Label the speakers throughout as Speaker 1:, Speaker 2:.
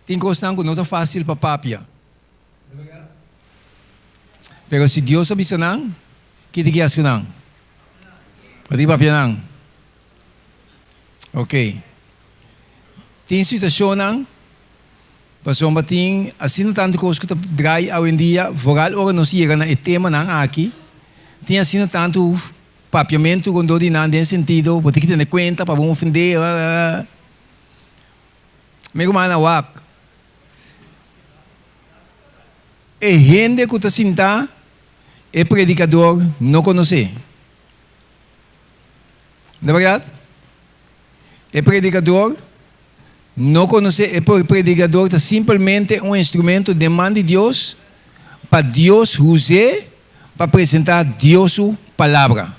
Speaker 1: Tin kosnan ku no ta fásil pa papia. Pero si Dios a bisa nan, ki tin ki hasi ku nan? Bo tin ki papia nan. Ok. Tin situashonnan pasobra tin asina tantu kos ku ta drai awendia, foral ora nos yega na e temanan aki, tin asina tantu papiamentu rondó di nan den sentido bo tin ki tene kuenta pa bo ofendé. Mi rumannan wak. E hende ku ta sintá e predikador no konosé. No bèrdat? E predikador no konosé, e predikador ta simpelmente un instrumento den man di Dios pa Dios us'é pa presentá Dios su Palabra.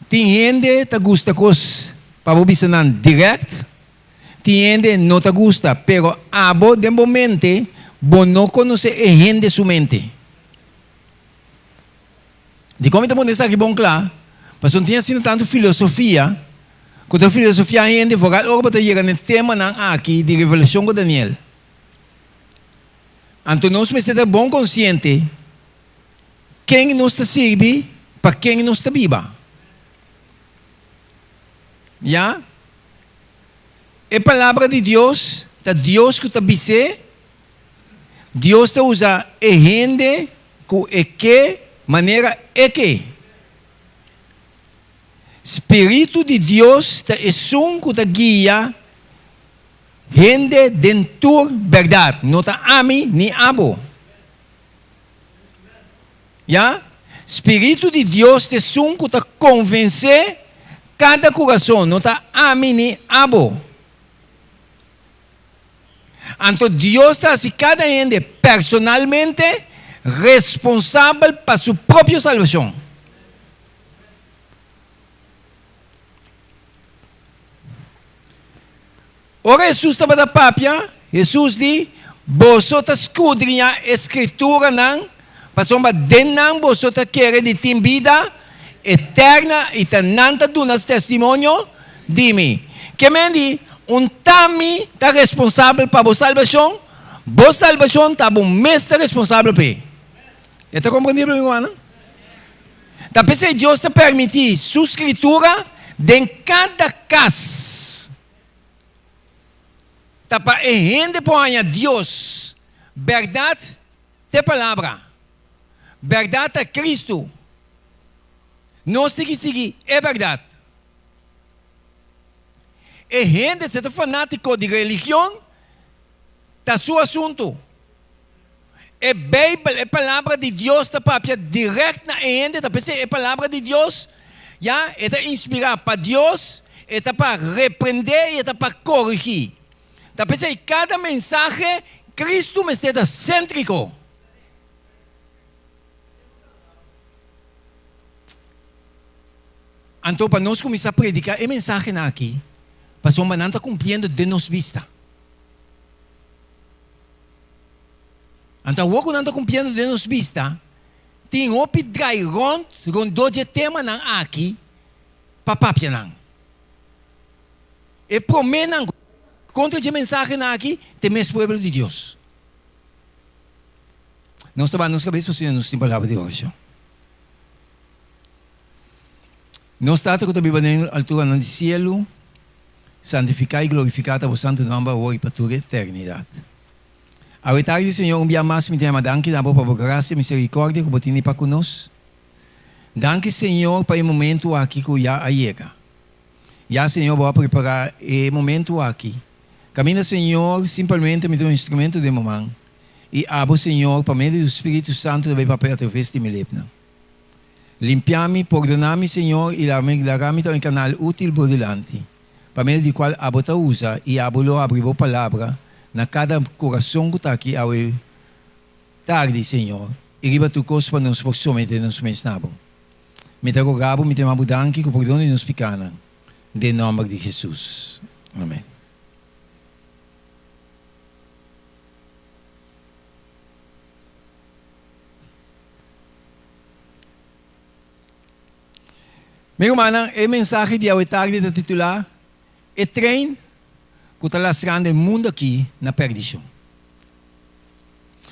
Speaker 1: Tin hende ta gusta kos pa bo bisa nan dirèkt, tin hende no ta gusta, pero abo den bo mente bo no konosé e hende su mente. Dikon mi ta pone esaki bon kla? Pasobra tin asina tantu filosofia ku ta filosofiá hende foral ora bo ta yega na e temanan aki di Revelashon ku Daniel. Anto nos mester ta bon konsiente. Ken nos ta sirbi, pa ken nos ta biba. Ya. E palabra di Dios ta Dios ku ta bis'é. Dios ta usa e hende ku e ke manera e ke. Spiritu di Dios ta esun ku ta guia hende den tur bèrdat, no ta ami ni abo. Ya, Spiritu di Dios ta esun ku ta konvensé kada kurason, no ta ami ni abo. Anto Dios ta hasi kada hende personalmente responsabel pa su propio salbashon. Ora Hesus tabata papia, Hesus di, Boso ta skudriñá e Skrituranan, pasobra den nan boso ta kere di tin bida eterna i ta nan ta duna testimonio di mi. Ke men di, Un ta mi ta responsabel pa bo salbashon, bo salbashon ta bo mes ta responsabel p'e. E ta komprendibel, mi rumannan? Ta p'esei Dios ta permití su Skritura den kada kas. Ta pa e hende por haña Dios. Bèrdat t'e Palabra. Bèrdat ta Kristu. Nos tin ki sigui e bèrdat. E hende si ta fanátiko di religion, ta su asuntu. E Beibel, e Palabra di Dios ta papia dirèkt na e hende, ta p'esei e Palabra di Dios, ya, e ta inspirá pa Dios, e ta pa reprendé i e ta pa korigí. Ta p'esei kada mensahe Kristu mester ta séntriko. Anto pa nos kuminsá prediká e mensahenan aki, pasobra nan ta kumpliendo den nos bista. Anto awor ku nan ta kumpliendo den nos bista, tin hopi drai rònt rondó dje temanan aki pa papia nan. E proménan kontra dje mensahenan aki ta e mes pueblo di Dios. Nos ta baha nos kabes pasobra nos tin palabra di orashon. Nos Tata ku ta biba den alturanan di sielu, santifiká i glorifiká ta bo santu nòmber awor i pa tur eternidat. Awe tardi, Señor, un bia mas mi ta yama danki na bo pa bo grasia i miserikòrdia ku bo tini pa ku nos. Danki, Señor, pa e momentu aki ku ya a yega. Ya, Señor, bo a prepará e momentu aki. Kaminda, Señor, simpelmente mi ta un instrumento den bo man, i abo, Señor, pa medio di bo Spiritu Santu ta bai papia atraves di mi lepnan. Limpia mi, pordona mi, Señor, i laga mi ta un kanal útil bo dilanti, pa medio di kual abo ta usa i abo lo habri bo palabra na kada kurason ku ta aki awe tardi, Señor, i riba tur kos pa nos por someté nos mes na bo. Mi ta roga bo, mi ta yama bo danki ku pordon di nos pikanan, den nòmber di Hesus. Amèn. Mi rumannan, e mensahe di awe tardi ta titulá E Trein. ku ta lastrando e mundu aki na perdishon.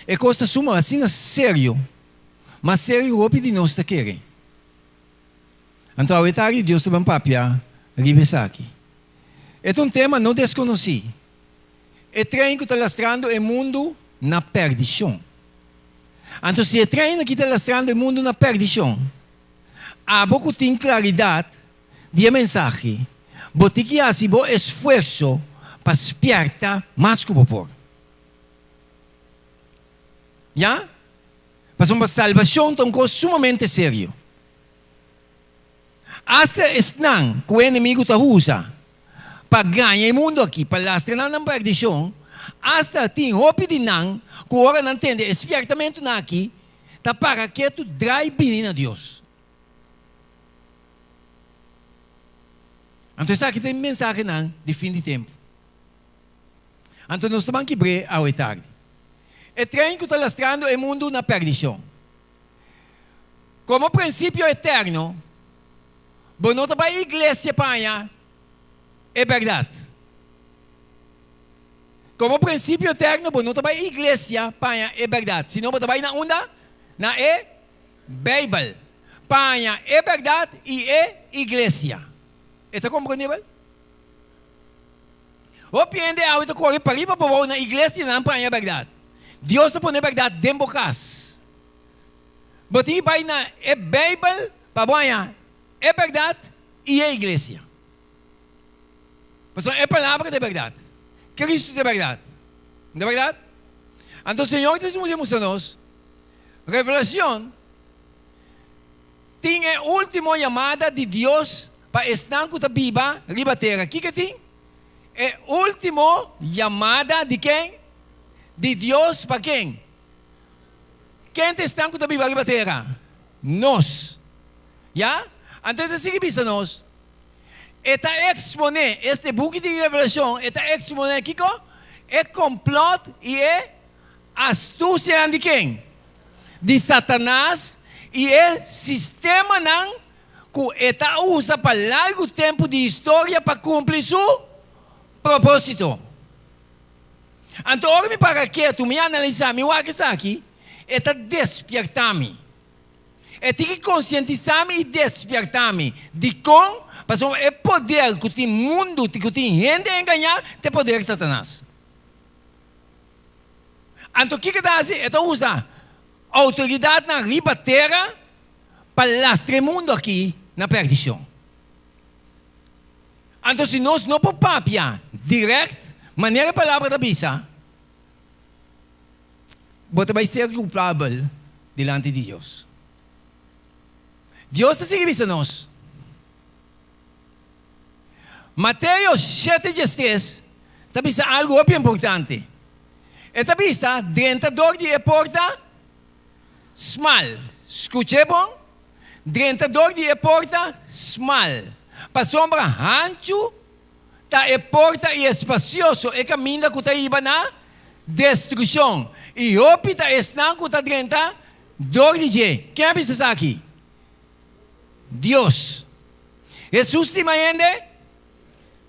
Speaker 1: E kos ta suma asina serio, mas serio ku hopi di nos ta kere. Anto awe tardi Dios ta ban papia riba esaki. E ta un tema no deskonosí. E trein ku ta lastrando e mundu na perdishon. Anto si e trein aki ta lastrando e mundu na perdishon, abo ku tin klaridat di e mensahe, bo tin ki hasi bo esfuerso pa spièrta mas ku bo por. Ya? Pasobra salbashon ta un kos sumamente serio. Asta esnan ku e enemigu ta usa pa gaña e mundu aki, pa lastra nan nan perdishon, asta tin hopi di nan ku ora nan tende e spièrtamentunan aki, ta para ketu drai bini na Dios. Anto esaki ta e mensahenan di fin di tempu. Anto nos ta ban kibr'é awe tardi. E trein ku ta lastrando e mundu na perdishon. Komo prinsipio eterno, bo no ta bai iglesia pa haña e bèrdat. Komo prinsipio eterno, bo no ta bai iglesia pa haña e bèrdat, sino bo ta bai na unda? Na e Beibel, pa haña e bèrdat i e iglesia. E ta komprendibel? Hopi hende awe ta kore pariba pa bou na iglesianan pa haña bèrdat. Dios a pone bèrdat den bo kas. Bo tin ki bai na e Beibel pa bo haña e bèrdat i e iglesia. Pasobra e Palabra ta e bèrdat. Kristu ta e bèrdat. No ta bèrdat? Anto Señor ta mustra nos Revelacion tin e ultimo yamada di Dios pa esnan ku ta biba riba tera. Kiko e tin? E ultimo yamada di ken? Di Dios pa ken? Ken ta esnan ku ta biba riba tera? Nos. Ya? Anto e ta sigui bisa nos, e ta eksponé, este buki di Revelashon, e ta eksponé kiko? E komplòt i e astusianan di ken? Di Satanas i e sistemanan ku e ta usa pa largu tempu di historia pa kumpli su propósito. Anto ora mi para ketu, mi analisá, mi wak esaki, e ta despiertá mi. E tin ki konsientisá mi i despiertá mi. Dikon? Pasobra e poder ku tin mundu, ku tin hende engañá, ta e poder di Satanas. Anto kiko e ta hasi? E ta usa outoridatnan riba tera pa lastra e mundu aki na perdishon. Anto si nos no por papia dirèkt manera e palabra ta bisa, bo ta bai ser kulpabel dilanti di Dios. Dios ta sigui bisa nos. Mateo shete diestres ta bisa algu hopi importante. E ta bisa, Drenta dor di e porta smal. Skuch'é bon, Drenta dor di e porta smal. Pasobra hanchu ta e porta i espasioso e kaminda ku ta hiba na destrukshon, i hopi ta esnan ku ta drenta dor di dje. Ken a bisa esaki? Dios. Hesus stima hende?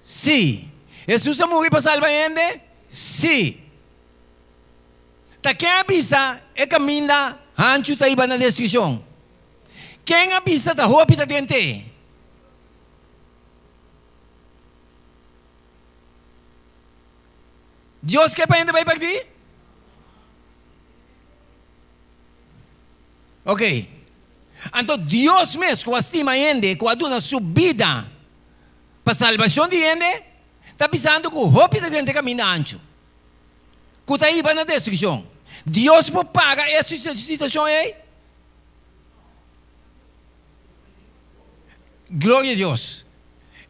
Speaker 1: Sí. Hesus a muri pa salba hende? Sí. Ta ken a bisa e kaminda hanchu ta hiba na destrukshon? Ken a bisa ta hopi ta drent'é? Dios ke pa hende bai pèrdí? Ok. Anto Dios mes ku a stima hende, ku a duna su bida pa salbashon di hende, ta bisando ku hopi ta drenta e kaminda anchu, ku ta hiba na destrukshon. Dios por paga e situashon ei? Gloria a Dios!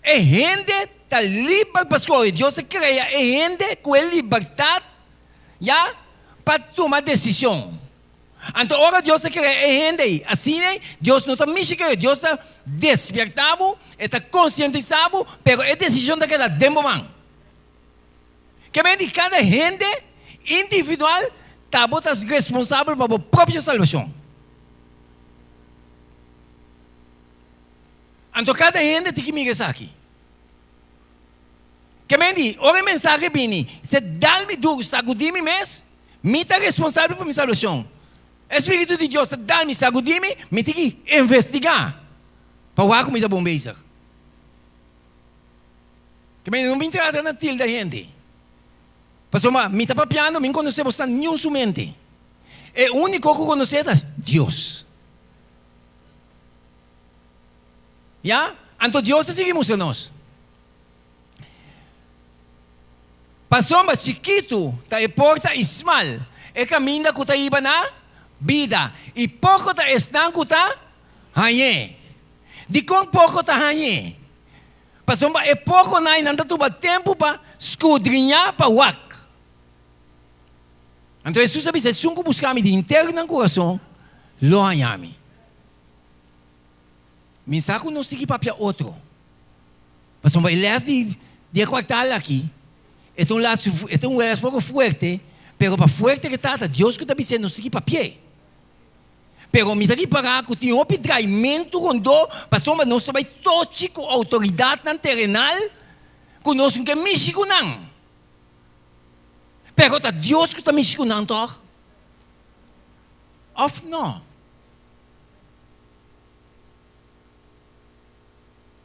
Speaker 1: E hende ta liber pa skohe. Dios a krea e hende ku e libertat ya pa tuma desishon. Anto ora Dios a krea e hende ei, asina ei, Dios no ta mishi ku e, Dios ta despierta bo, e ta konsientisá bo, pero e desishon ta keda den bo man. Ke men di kada hende individual ta bo ta responsabel pa bo propio salbashon. Anto kada hende tin ki mira esaki. Ke men di, ora e mensahe bini, se dal mi duru, sagudí mi mes, mi ta responsabel pa mi salbashon. E Spiritu di Dios ta dal mi, sagudí mi, mi tin ki investigá pa wak ku mi ta bon bezig. Ke men di, no bin trata na tilda hende. Pasobra mi ta papiando, mi no konosé boso niun su mente. E úniko ku konosé ta Dios. Ya? Anto Dios ta sigui mustra nos. Pasobra chikitu ta e porta i smal e kaminda ku ta hiba na bida, i poko ta esnan ku ta hañ'é. Dikon poko ta hañ'é? Pasobra e pokonan nan ta tuma tempu pa skudriñá pa wak. Anto Hesus a bisa, Esun ku buska mi di henter nan kurason lo haña mi. Mi sa ku nos tin ki papia otro. Pasobra e les di di e kuartal aki e ta un las e ta un les poko fuerte, pero pa fuerte ke ta, ta Dios ku ta bis'é nos tin ki papi'é. Pero mi ta ripará ku tin hopi draimentu rondó pasobra nos ta bai tochi ku outoridatnan terenal ku nos no ke mishi ku nan. Pero ta Dios ku ta mishi ku nan tòg? Òf nò?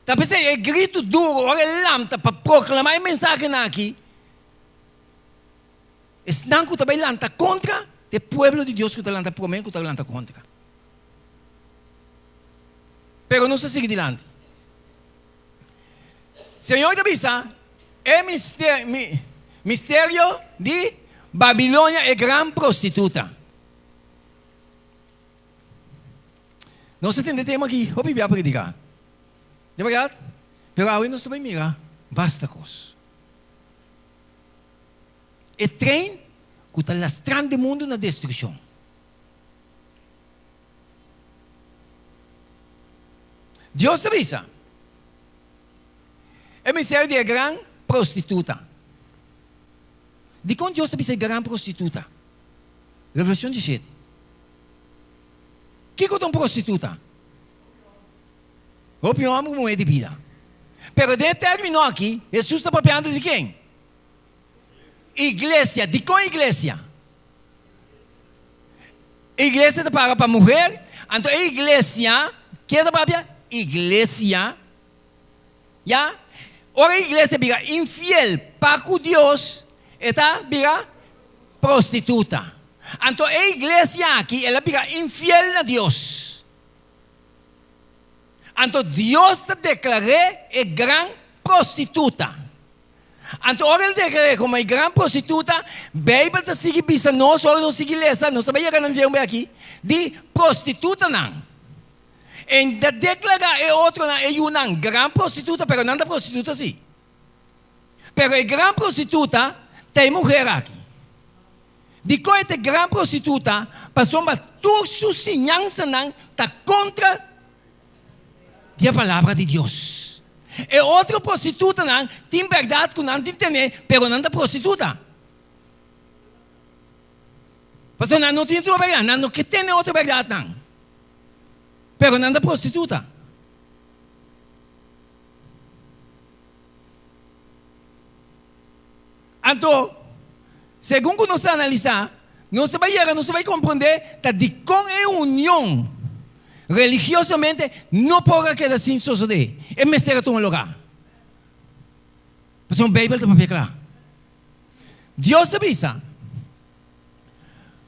Speaker 1: Ta p'esei e gritu duru ora e lanta pa proklamá e mensahenan aki, esnan ku ta bai lanta kontra ta e pueblo di Dios ku ta lanta promé ku ta lanta kontra. Pero nos ta sigui dilanti. Señor ta bisa, E misterio di Babilonia, e gran prostituta. Nos a tende tema aki hopi bia prediká. Di bèrdat? Pero awe nos ta bai mira basta kos. E trein ku ta lastrando e mundu na destrukshon. Dios ta bisa, E misterio di e gran prostituta. Dikon Dios ta bisa e gran prostituta? Revelashon diesshete. Kiko ta un prostituta? Hopi hòmber ku muhé di bida. Pero den e término aki, Hesus ta papiando di ken? Iglesia. Dikon iglesia? Iglesia ta para pa muher, anto e iglesia, ken ta papia? Iglesia. Ya? Ora e iglesia bira infiel pa ku Dios, e ta bira prostituta. Anto e iglesia aki, el a bira infiel na Dios. Anto Dios ta deklar'é e gran prostituta. Anto ora el deklar'é komo e gran prostituta, Beibel ta sigui bisa nos, ora nos sigui lesa, nos ta bai yega na un be aki, di prostitutanan. En ta deklará e otronan, e yunan, gran prostituta, pero nan ta prostituta sí. Pero e gran prostituta ta e muher aki. Dikon e ta e gran prostituta? Pasobra tur su siñansanan ta kontra di e Palabra di Dios. E otro prostitutanan tin bèrdat ku nan tin tene, pero nan ta prostituta. Pasobra nan no tin otro bèrdat, nan no ke tene otro bèrdatnan. Pero nan ta prostituta. Anto, segun ku nos ta analisá, nos ta bai yega, nos ta bai komprondé ta dikon e union religiosamente no por a keda sin sosodé. E mester a tuma lugá. Pasobra Beibel ta papia kla. Dios ta bisa,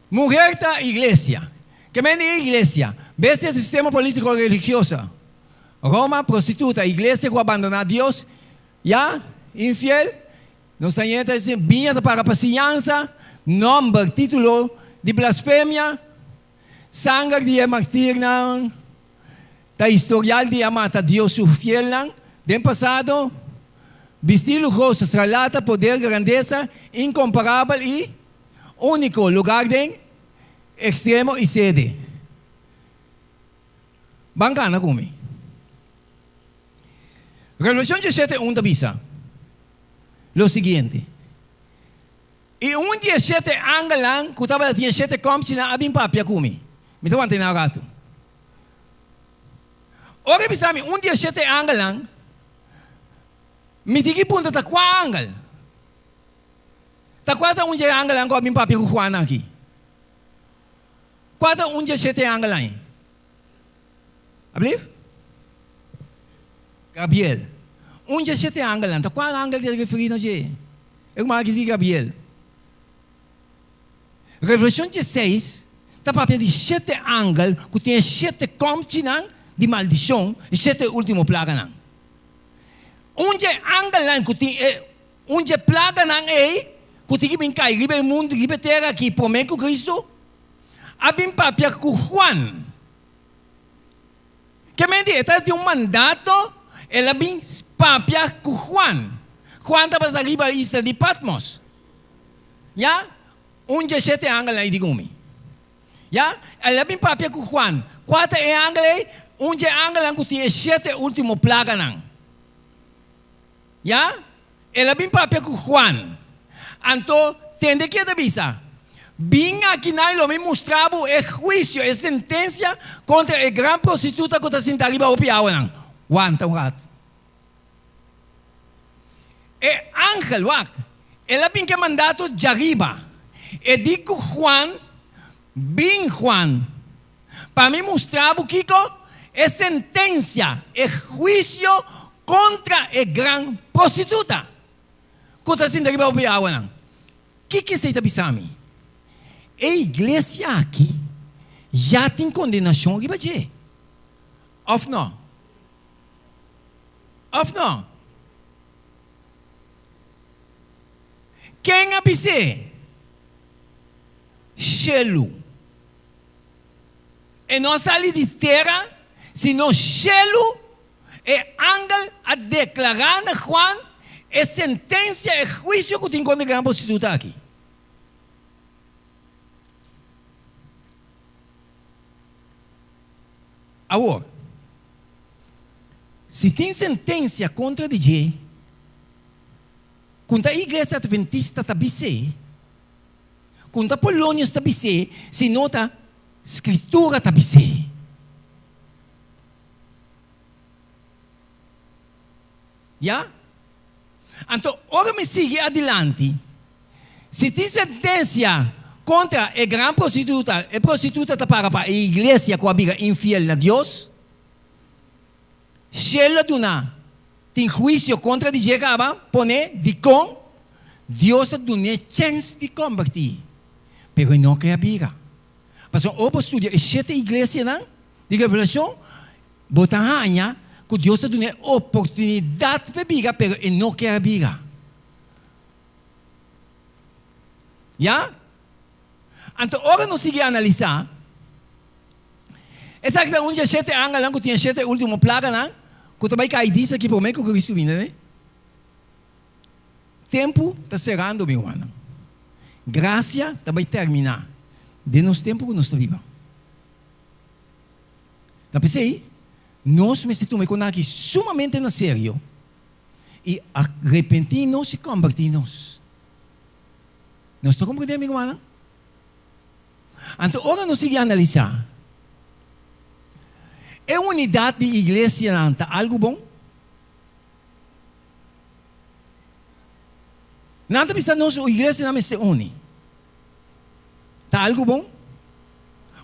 Speaker 1: Muher ta iglesia. Ke men di iglesia? Bestia sistema politico religioso. Roma, prostituta, iglesia ku a bandoná Dios, ya, infiel. Nos ta yenta disi, biña ta para pa siñansa, nomber, titulo di blasfemia, sanger di e martirnan ta historial di a mata Dios su fielnan den pasado, bisti luhoso, sralata, poder, grandesa inkomparabel i úniko, lugar den ekstremo i sede. Ban kana ku mi. Revelashon diesshete un ta bisa lo siguiente, I un di e shete angelnan ku tabata tin e shete kòmchinan a bin papia ku mi. Mi ta wanta einan un ratu. Ora e bisa mi un di e shete angelnan. Mi tin ki puntra ta kua angel? Ta kua ta un dje angelnan ku a bin papia ku Juan aki? Kua ta un dje shete angelnan ei? Ablief? Gabriel. Un dje shete angelnan. Ta kua angel ta referí na dje? E ruman aki di Gabriel. Revelashon dieseis ta papia di shete angel ku tin e shete kòmchinan di maldishon, e shete último plaganan. Un dje angelnan ku tin e un dje plaganan ei ku tin ki bin kai riba e mundu, riba e tera aki promé ku Kristu, a bin papia ku Juan. Ke men di e ta tin un mandato, el a bin papia ku Juan. Juan tabata riba e isla di Patmos. Ya, un dje shete angelnan ei di ku mi. Ya, el a bin papia ku Juan. Kua ta e angel ei? Un dje angelnan ku tin e shete último plaganan. Ya, el a bin papia ku Juan. Anto, tende ke e ta bisa, Bin akinan i lo mi mustra bo e huisio, e sentensia kontra e gran prostituta ku ta sinta riba hopi awanan. Wanta un ratu. E angel, wak, el a bin ku e mandato djariba. E di ku Juan, Bin, Juan, pa mi mustra bo kiko? E sentensia, e huisio kontra e gran prostituta ku ta sinta riba hopi awanan. Kiko esei ta bisa mi? E iglesia aki ya tin kondenashon riba dje, òf no? Òf no? Ken a bis'é? Shelu. E no a sali di tera, sino shelu. E angel a deklará na Juan e sentensia, e huisio ku tin kontra e gran prostituta aki. Awor, si tin sentensia kontra di dje, kun ta Iglesia Adventista ta bis'é, kun ta Polonius ta bis'é, sino ta Skritura ta bis'é. Ya? Anto, ora mi sigui adilanti, si tin sentensia kontra e gran prostituta, e prostituta ta para pa e iglesia ku a bira infiel na Dios, shelu a duna tin huisio kontra di dje kaba, pone dikon Dios a dun'é chèns di kombertí, pero e no ke a bira. Pasobra ora bo studia e shete iglesianan di Revelashon, Bo ta haña ku Dios ta duna e oportunidat pa e bira, pero e no kier bira. Ya? Anto ora nos sigui analisá, esaki ta un di e shete angelnan ku tin e shete último plaganan ku ta bai kai dis aki promé ku Kristu bini, ne? Tempu ta serando, mi rumannan. Grasia ta bai terminá den nos tempu ku nos ta biba. Ta p'esei, nos mester tuma e kos aki sumamente na serio i arepentí nos i kombertí nos. Nos ta komprendé, mi rumannan? Anto ora nos sigui analisá, e unidat di iglesianan ta algu bon? Nan ta bisa nos iglesianan mester uni. Ta algu bon?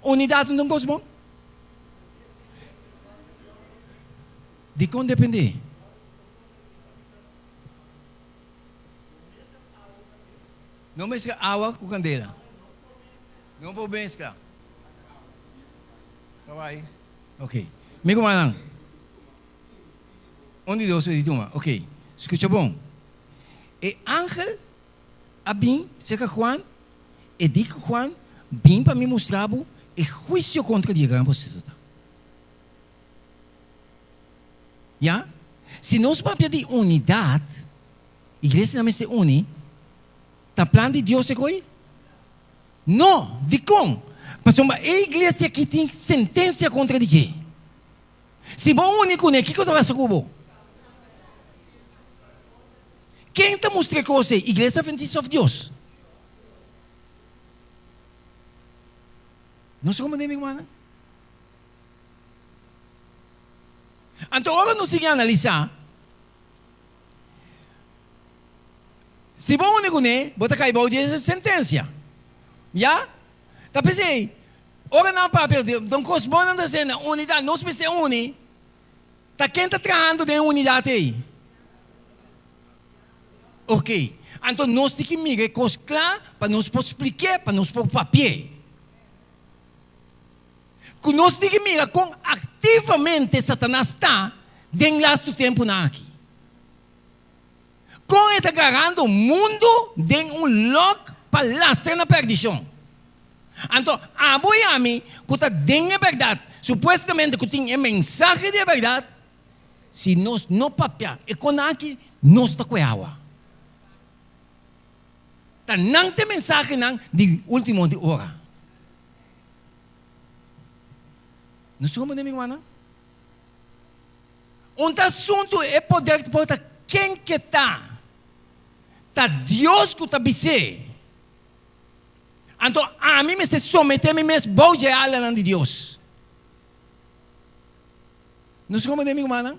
Speaker 1: Unidat no ta un kos bon? Dikon dependé? No mezcla awa ku kandela. No por mezcla. Ta bai. Ok. Mi rumannan. Un di dos di tuma. Ok. Skucha bon. E angel a bin serka Juan, e di ku Juan, Bin pa mi mustra bo e huisio kontra di e gran prostituta. Ya? Si nos papia di unidat, iglesianan mester uni, ta plan di Dios e koi? No! Dikon? Pasobra e iglesia aki tin sentensia kontra di dje. Si bo uni kuné, kiko ta pasa ku bo? Ken ta mustra e kos ei? Iglesia Adventista òf Dios? Nos ta komprendé, mi rumannan? Anto ora nos sigui analisá, Si bo uni kuné, bo ta kai bou di e sentensia. Ya? Ta p'esei, ora nan papia di don kos bon nan ta hasiendo, unidat, nos mester uni. Ta ken ta trahando den e unidat ei? Oké. Anto nos tin ki mira e kos kla pa nos por splik'é, pa nos por papi'é. Ku nos tin ki mira kon aktivamente Satanas ta den lastu tempunan aki. Kon e ta garando mundu den un lòk pa lastra na pèrdishon. Anto, abo i ami ku ta den e bèrdat, supuestamente ku tin e mensahe di e bèrdat, si nos no papia e kon aki, nos ta kue awa. Ta nan ta e mensahenan di último di ora. Nos ta komprende mi rumannan? Un ta asuntu e poder por ta ken ke ta. Ta Dios ku ta bis'é. Anto ami mester someté mi mes bou dje alanan di Dios. Nos comprende mi rumannan?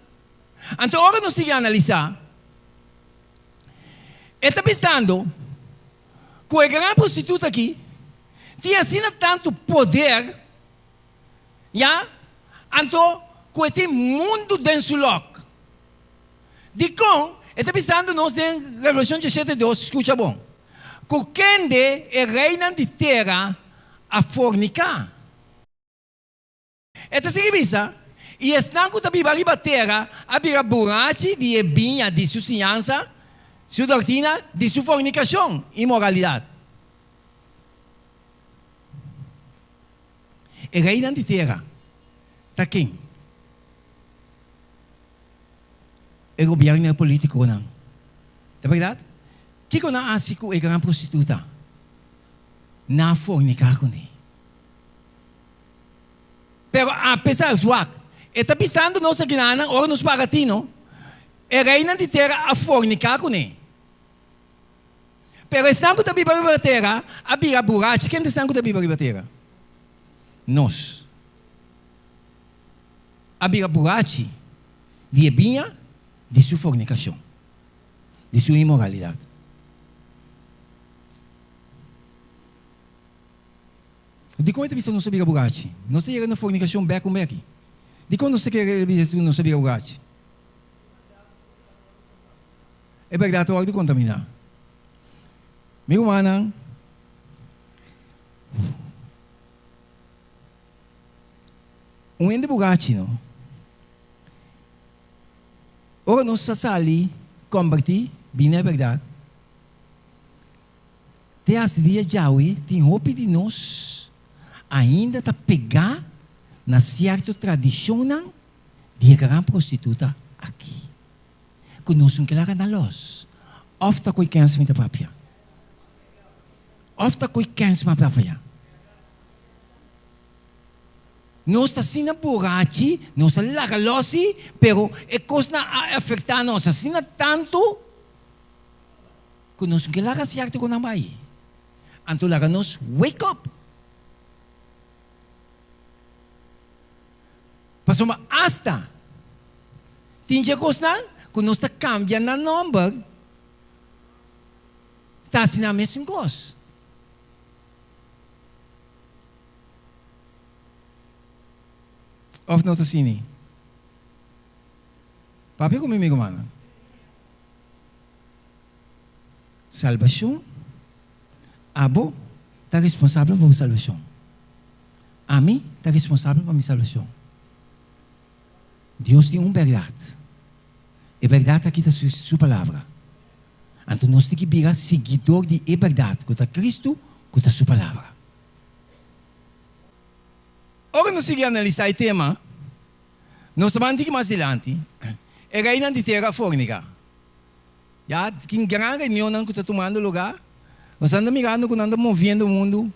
Speaker 1: Anto ora nos sigui analisá, e ta bisando ku e gran prostituta aki tin asina tantu poder. Ya, anto ku e tin mundu den su lòk. Dikon e ta bisando nos den Revelashon diesshete dos, skucha bon, ku kende e reinan di tera a forniká? E ta sigui bisa, I esnan ku ta biba riba tera a bira burachi di e biña di su siñansa, su doktrina, di su fornikashon, inmoralidat. E reinan di tera ta ken? E gobierno e politiconan. Ta berdad? Kico nan haci cu e gran prostituta? Nan a fornica cune. Pero apesar, wak, e ta bisando nos akinanan ora nos paga tino, e reinan di tera a fornica cune. Pero esnan ku ta biba riba tera a bira burachi. Ken ta esnan ku ta biba riba tera? Nos. A bira burachi di e biña di su fornikashon, di su inmoralidat. Dikon e ta bisa nos a bira burachi? Nos ta yega na fornikashon bek un beki. Dikon nos ta kere bisa ku nos a bira burachi? E bèrdat ta wòrdu kontaminá. Mi rumannan, un hende burachi no. Ora nos a sali kombertí bini na e bèrdat, te hasta dia djawe tin hopi di nos ainda ta pegá na sierto tradishonnan di e gran prostituta aki. Ku nos un kila na los. Of ta koe kens mi ta papia? Of ta koe kens mi a papia? Nos ta asina burachi, nos a laga los si, pero e kosnan a afektá nos asina tantu ku nos no ke laga sierto ku nan bai. Anto laga nos wake up. Pasobra asta tin dje kosnan ku nos ta kambia nan nòmber, ta hasi nan mesun kos. Òf no ta asina? Papia ku mi, mi rumannan. Salbashon, abo ta responsabel pa bo salbashon. Ami ta responsabel pa mi salbashon. Dios tin un bèrdat. E bèrdat aki ta Su Palabra. Anto nos tin ki bira siguidor di e bèrdat ku ta Kristu, ku ta Su Palabra. Ora nos sigui analisá e tema, nos ta ban tiki mas dilanti, e reinan di tera a forniká. Ya tin gran reunionnan ku ta tumando lugá. Nos anda mirando ku nan ta moviendo mundu.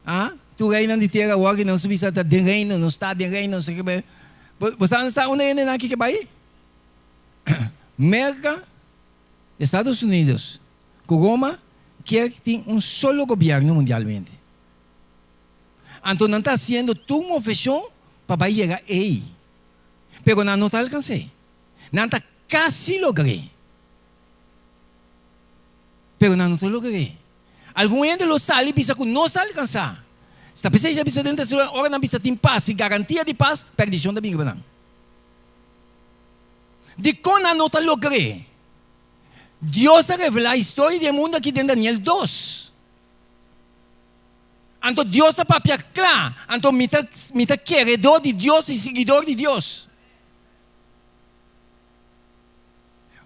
Speaker 1: Ah, tur reinan di tera awor ku nos bisa ta den reino, nos ta den reino, nos ke Bo sa sa unda hendenan aki ke bai? Merka, Estados Unidos ku Roma kier tin un solo gobièrnu mundialmente. Anto nan ta hasiendo tur moveshon pa bai yega ei. Pero nan no ta alkans'é. Nan ta kasi logr'é. Pero nan no ta logr'é. Algun hende lo sali bisa ku nos a alkansá. Sta p'esei a bisa den Tesalónika, ora nan bisa tin pas i garantia di pas, pèrdishon ta bin riba nan. Dikon nan no ta logr'é? Dios a revelá historia di e mundu aki den Daniel dos. Anto Dios a papia kla, anto mi ta mi ta keredó di Dios i siguidor di Dios.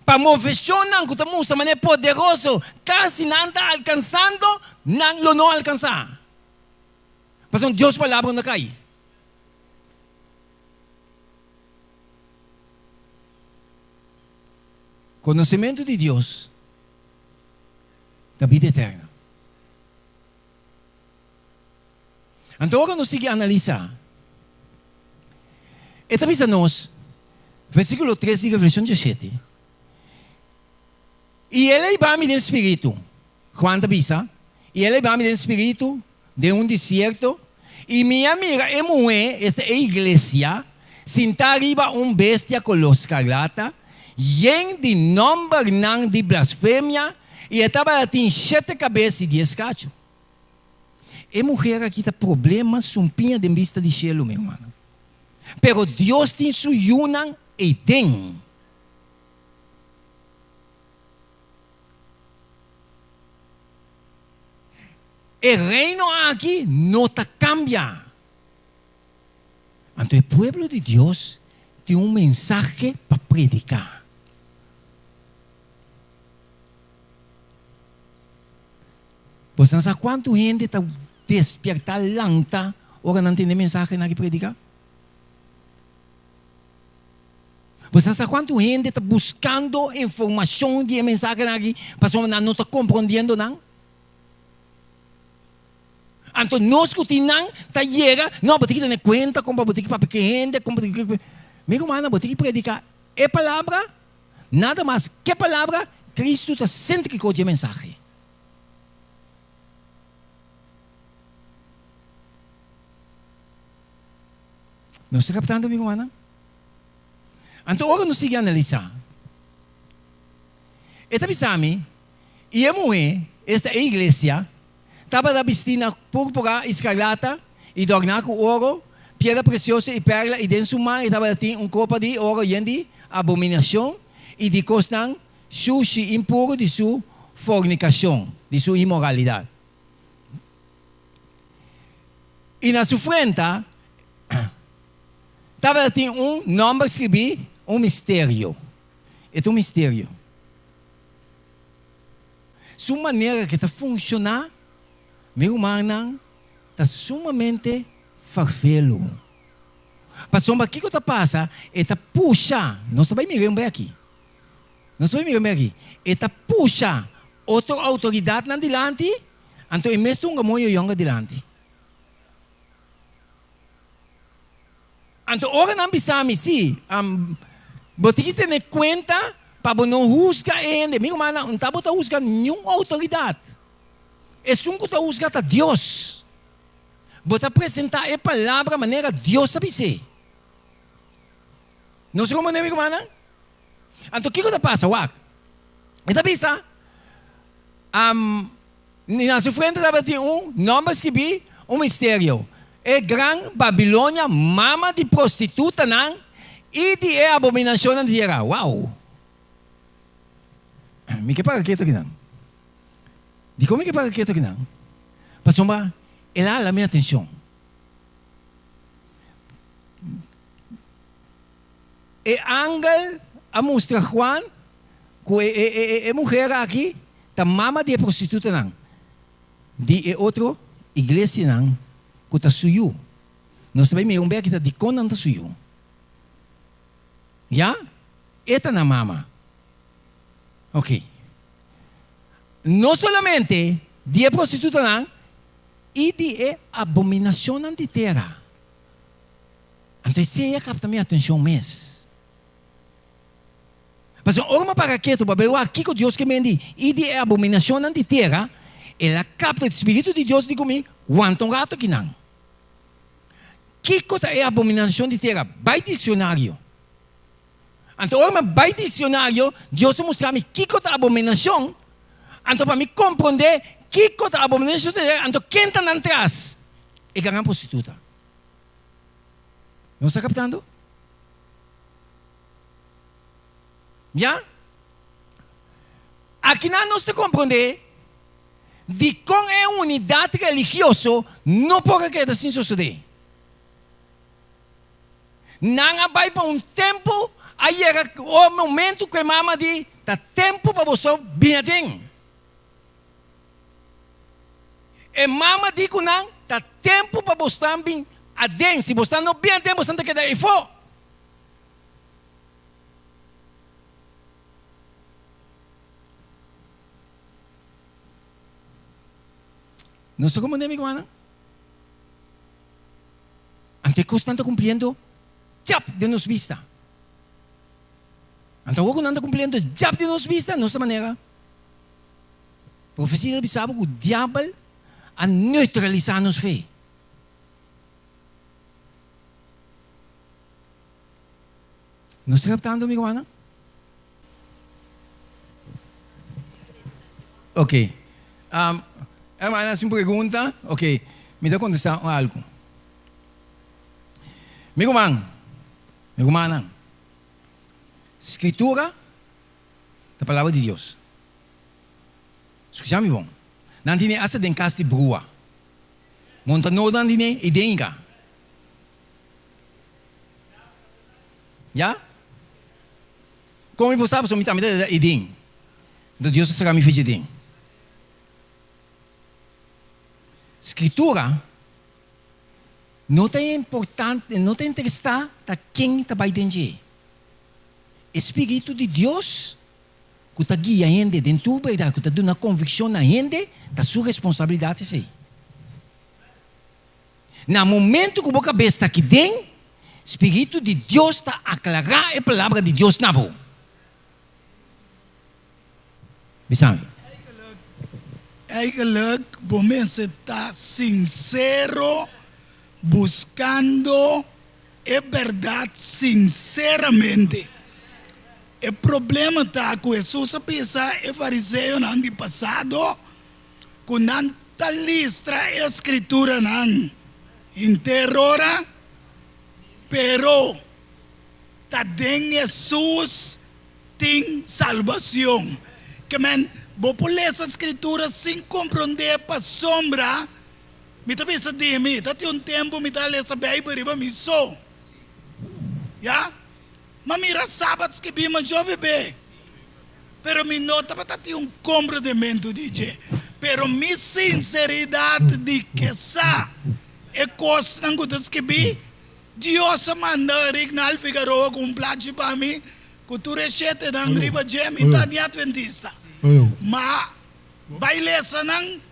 Speaker 1: Pa moveshonnan ku ta mustra manera poderoso kasi nan ta alkansando, nan lo no alkansá. Pasobra Dios su palabra no ta kai. Konosementu di Dios ta bida eterno. Anto ora nos sigui analisá, e ta bisa nos, versíkulo tres di Revelashon diesshete, I el a hiba mi den spiritu, Juan ta bisa, i el a hiba mi den spiritu den un desierto, i mi a mira e muhé, esta e iglesia, sintá riba un bestia koló skarlata, yen di nòmbernan di blasfemia, i e tabatin shete kabes i dies kachu. E muher aki ta problema sumpiña den bista di shelu, mi hermano. Pero Dios tin su yunan eiden. E reino aki no ta cambia. Anto e pueblo di Dios tin un mensahe pa predica. Boso sa kuantu hende ta despierta lanta ora nan tende mensahenan ki prediká? Boso sa kuantu hende ta buskando informashon di e mensahenan aki pasobra nan no ta komprondiendo nan? Anto nos ku tin nan ta yega, no, bo tin ki tene kuenta kon pa bo tin ki papia ku e hende, kon bo tin ki. Mi rumannan, bo tin ki prediká e palabra, nada mas ke palabra, Kristu ta sentriko di e mensahe. Nos ta kaptando, mi rumannan? Anto ora nos sigui analisá, e ta bisa mi, I e muhé, esta e iglesia, tabata bistí na púrpura i skarlata, i dòrná ku oro, piedra presioso i pèrla, i den su man e tabata tin un kopa di oro yen di abominashon i di kosnan shushi impuru di su fornikashon, di su inmoralidat. I na su frenta tabata tin un nòmber skribí, un misterio. E ta un misterio. Su manera ke ta funshoná, mi rumannan, ta sumamente farfelu. Pasobra kiko ta pasa? E ta pusha, nos ta bai mira un bai aki. Nos ta bai mira aki. E ta pusha otro outoridatnan dilanti, anto e mes ta hunga moyo yonga dilanti. Anto ora nan bisa mi, Si, bo tin ki tene kuenta pa bo no husga e hende. Mi rumannan, un ta bo ta husga niun outoridat. Esun ku ta husga ta Dios. Bo ta presentá e palabra manera Dios a bis'é. Nos komprendé, mi rumannan? Anto kiko ta pasa? Wak. E ta bisa, Na su frente tabatin un nòmber skibí, un misterio, E gran Babilonia, mama di prostitutanan i di e abominashonnan di tera. Wow! Mi ke para ketu akinan. Dikon mi ke para ketu akinan? Pasobra el a hala mi atenshon. E angel a mustra Juan ku e muher aki ta mama di e prostitutanan di e otro iglesianan ku ta su yu. Nos ta bai mira un bek ta dikon nan ta su yu. Ya? E ta nan mama. Ok. No solamente di e prostitutanan i di e abominashonnan di tera. Anto esei a kapta mi atenshon mes. Pasobra ora mi a para ketu pa bai wak kiko Dios ke mendi i di e abominashonnan di tera, el a kapta e spiritu di Dios di ku mi, Wanta un ratu akinan. Kiko ta e abominashon di tera? Bai dikshonario. Anto ora mi a bai dikshonario, Dios a mustra mi kiko ta abominashon. Anto pa mi komprondé kiko ta abominashon di desolashon, anto ken ta nan tras? E gran prostituta. Nos ta kaptando? Ya? Akinan nos ta komprondé dikon e unidat religioso no por a keda sin sosodé. Nan a bai pa un tempu, a yega o momentu ku e mama di, Ta tempu pa boso bini aden. E mama di ku nan, Ta tempu pa bosnan bin aden. Si bosnan no bin aden, bosnan ta keda efó. Nos ta komprendé, mi rumannan? Anto e kosnan ta kumpliendo djap den nos bista. Anto awor ku nan ta kumpliendo djap den nos bista, nos ta manera profesia ta bisa bo ku diabel a neutralisá nos fe. Nos ta kaptando, mi rumannan? Ok. Um, hermana hasi un pregunta. Ok, mi ta kontestá un algu. Mi ruman, mi rumannan, Skritura ta palabra di Dios. Skucha mi bon. Nan tene asta den kas di brua. Monta nodan tene i den ka. Ya? Kon mi por sa? Pasobra mi tambe ta edén. Enton Dios a saka mi fecha edén. Skritura no ta importante, no ta interesá ta ken ta bai den dje. E Spiritu di Dios ku ta guia hende den tur bèrdat, ku ta duna konvikshon na hende, ta su responsabilidat esei. Na momento ku bo kabes ta aki den, Spiritu di Dios ta aklará e Palabra di Dios na bo. Bisa mi.
Speaker 2: Eigenlijk bo mester ta sinsero buskando e bèrdat sinseramente. E problema ta ku Hesus a bisa e fariseonan di pasado ku nan ta listra e Skrituranan henter ora, pero ta den Hesus tin salbacion. Ke men, bo por lesa Skritura sin komprondé pasobra mi ta bisa di mi, ta tin un tempu mi ta lesa Beibel riba mi so. Ya? Ma mira Sabat skibí masho bebé. Pero mi no tabata tin un komprondementu di dje. Pero mi sinseridat di ke sa e kosnan ku ta skibí, Dios a manda Rignald Figaroa ku un plachi pa mi ku tur e shetenan riba dje. Mi ta ni atventista. Ma bai lesa nan,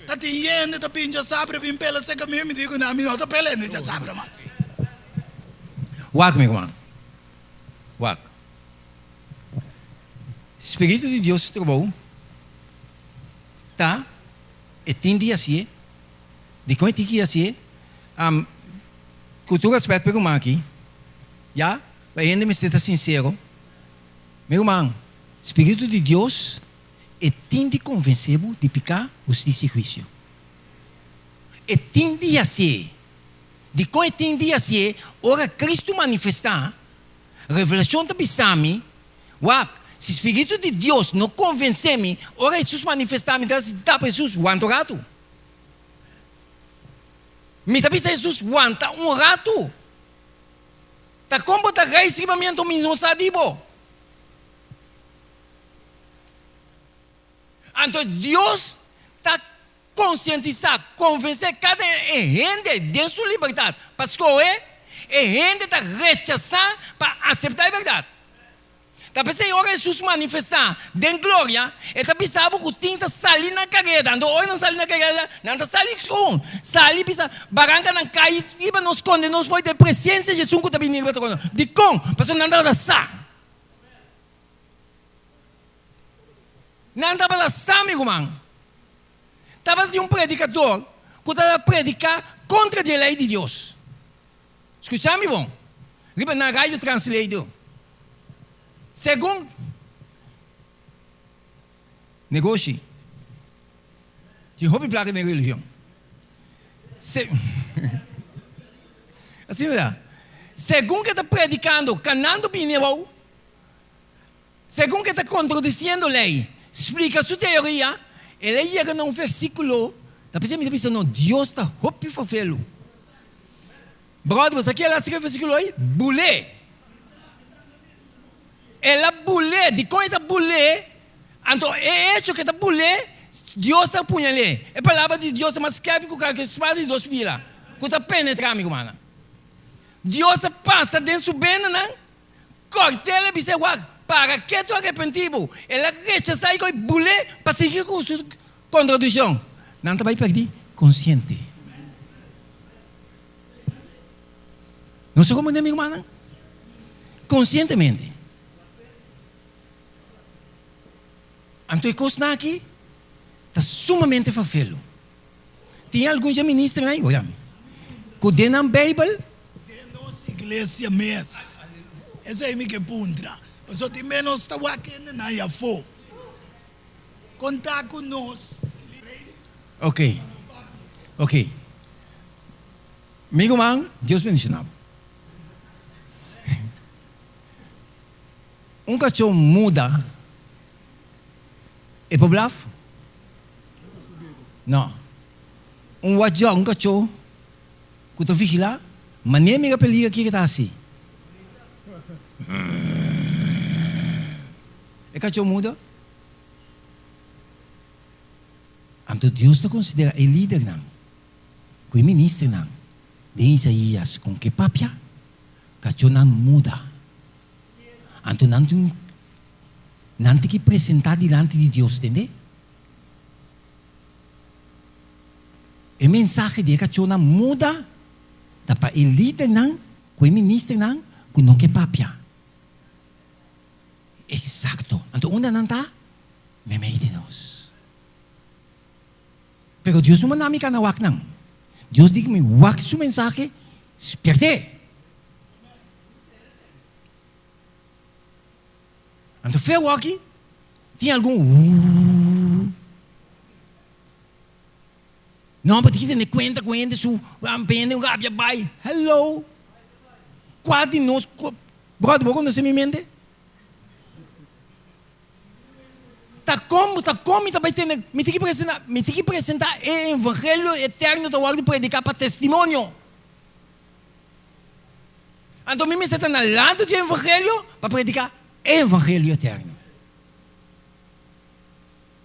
Speaker 2: ta tin hende ta bin djasabra bin pela seka mi, mi di ku nan mi no ta pela hende djasabra mas.
Speaker 1: Wak mi ruman, wak. Spiritu di Dios su trabou ta e tin di hasié. Dikon e tin ki hasié? Ku tur rèspèt pa e ruman aki, ya, pa e hende mester ta sinsero. Mi ruman, Spiritu di Dios e tin di konvensé bo di piká, hustisia i huisio. E tin di hasié. Dikon e tin di hasié? Ora Kristu manifestá, Revelashon ta bisa mi, Wak, si Spiritu di Dios no konvensé mi, ora Hesus manifestá mi ta hasi tapa Hesus, wanta un ratu. Mi ta bisa Hesus, wanta un ratu. Ta kon bo ta reis riba mi anto mi no sa di bo? Anto Dios ta Konsientisá, konvensé kada e hende den su libertat pa skohe, e hende ta rechasá pa aseptá e bèrdat. Ta p'esei ora Hesus manifestá den gloria, e ta bisa bo ku tin ta sali na kareda. Anto ora nan sali na kareda, nan ta sali skun, sali bisa, Barankanan kai riba nos, skonde nos for di e presensia di esun ku ta bini riba trono. Dikon? Pasobra nan tabata sa. Nan tabata sa, mi ruman. Tabatin un predikador ku tabata prediká kontra di e lei di Dios. Skuchá mi bon. Riba nan radio translator. Segun. Negoshi. Tin hopi plaka den religion. Se Asina ta. Segun ke ta predikando, kanando bini abou, segun ke ta kontradisiendo lei, splika su teoria, el a yega na un versíkulo, ta p'esei mi ta bisa no, Dios ta hopi fofelu. Bròder, bo sa ke el a hasi ku e versíkulo ei? Bul'é. El a bul'é. Dikon e ta bul'é? Anto e echo ku e ta bul'é, Dios ta puñal'é. E palabra di Dios ta mas skèrpi ku kalke spada di dos fila ku ta penetrá, mi rumannan. Dios a pasa den su benanan, kòrt'el i bis'é, Wak, para ke tu arepentí bo? El a rechasá i koe bul'é pa sigui ku su kontradikshon. Nan ta bai pèrdí konsiente. Nos ta comprende mi rumannan? Konsientemente. Anto e kosnan aki ta sumamente fervelo. Tin algun dje ministernan ei, oiga mi, ku den nan Beibel.
Speaker 2: Den nos iglesia mes. Esei mi ke puntra. Pasobra tin menos ta wak hendenan ei afó. Konta ku nos.
Speaker 1: Ok, ok. Mi ruman, Dios bendiciona bo. Un cachó muda, e por blaf? No. Un watchdog, un cachó cu ta vigila, manera mira peligro kico ta haci? E cachó muda? Anto Dios ta considera e lidernan ku e ministernan den Isaías kon ke papia, kachónan muda. Anto nan tin nan tin ki presentá dilanti di Dios, tende? E mensahe di e kachónan muda ta pa e lidernan ku e ministernan ku no ke papia. Eksakto. Anto unda nan ta? Meimei di nos. Pero Dios no manda mi cana wak nan. Dios di mi wak su mensahe, spierte. Anto fe awaki tin algun ooh. No, bo tin ki tene cuenta cu hende su hende un rabia bay. Hello. Cual di nos, brother, bo conoce mi mente? Ta kon, ta kon mi ta bai tene, mi tin ki presentá, mi tin ki presentá e evangelio eterno ta wòrdu prediká pa testimonio. Anto mi mester ta na lado di e evangelio pa prediká e evangelio eterno.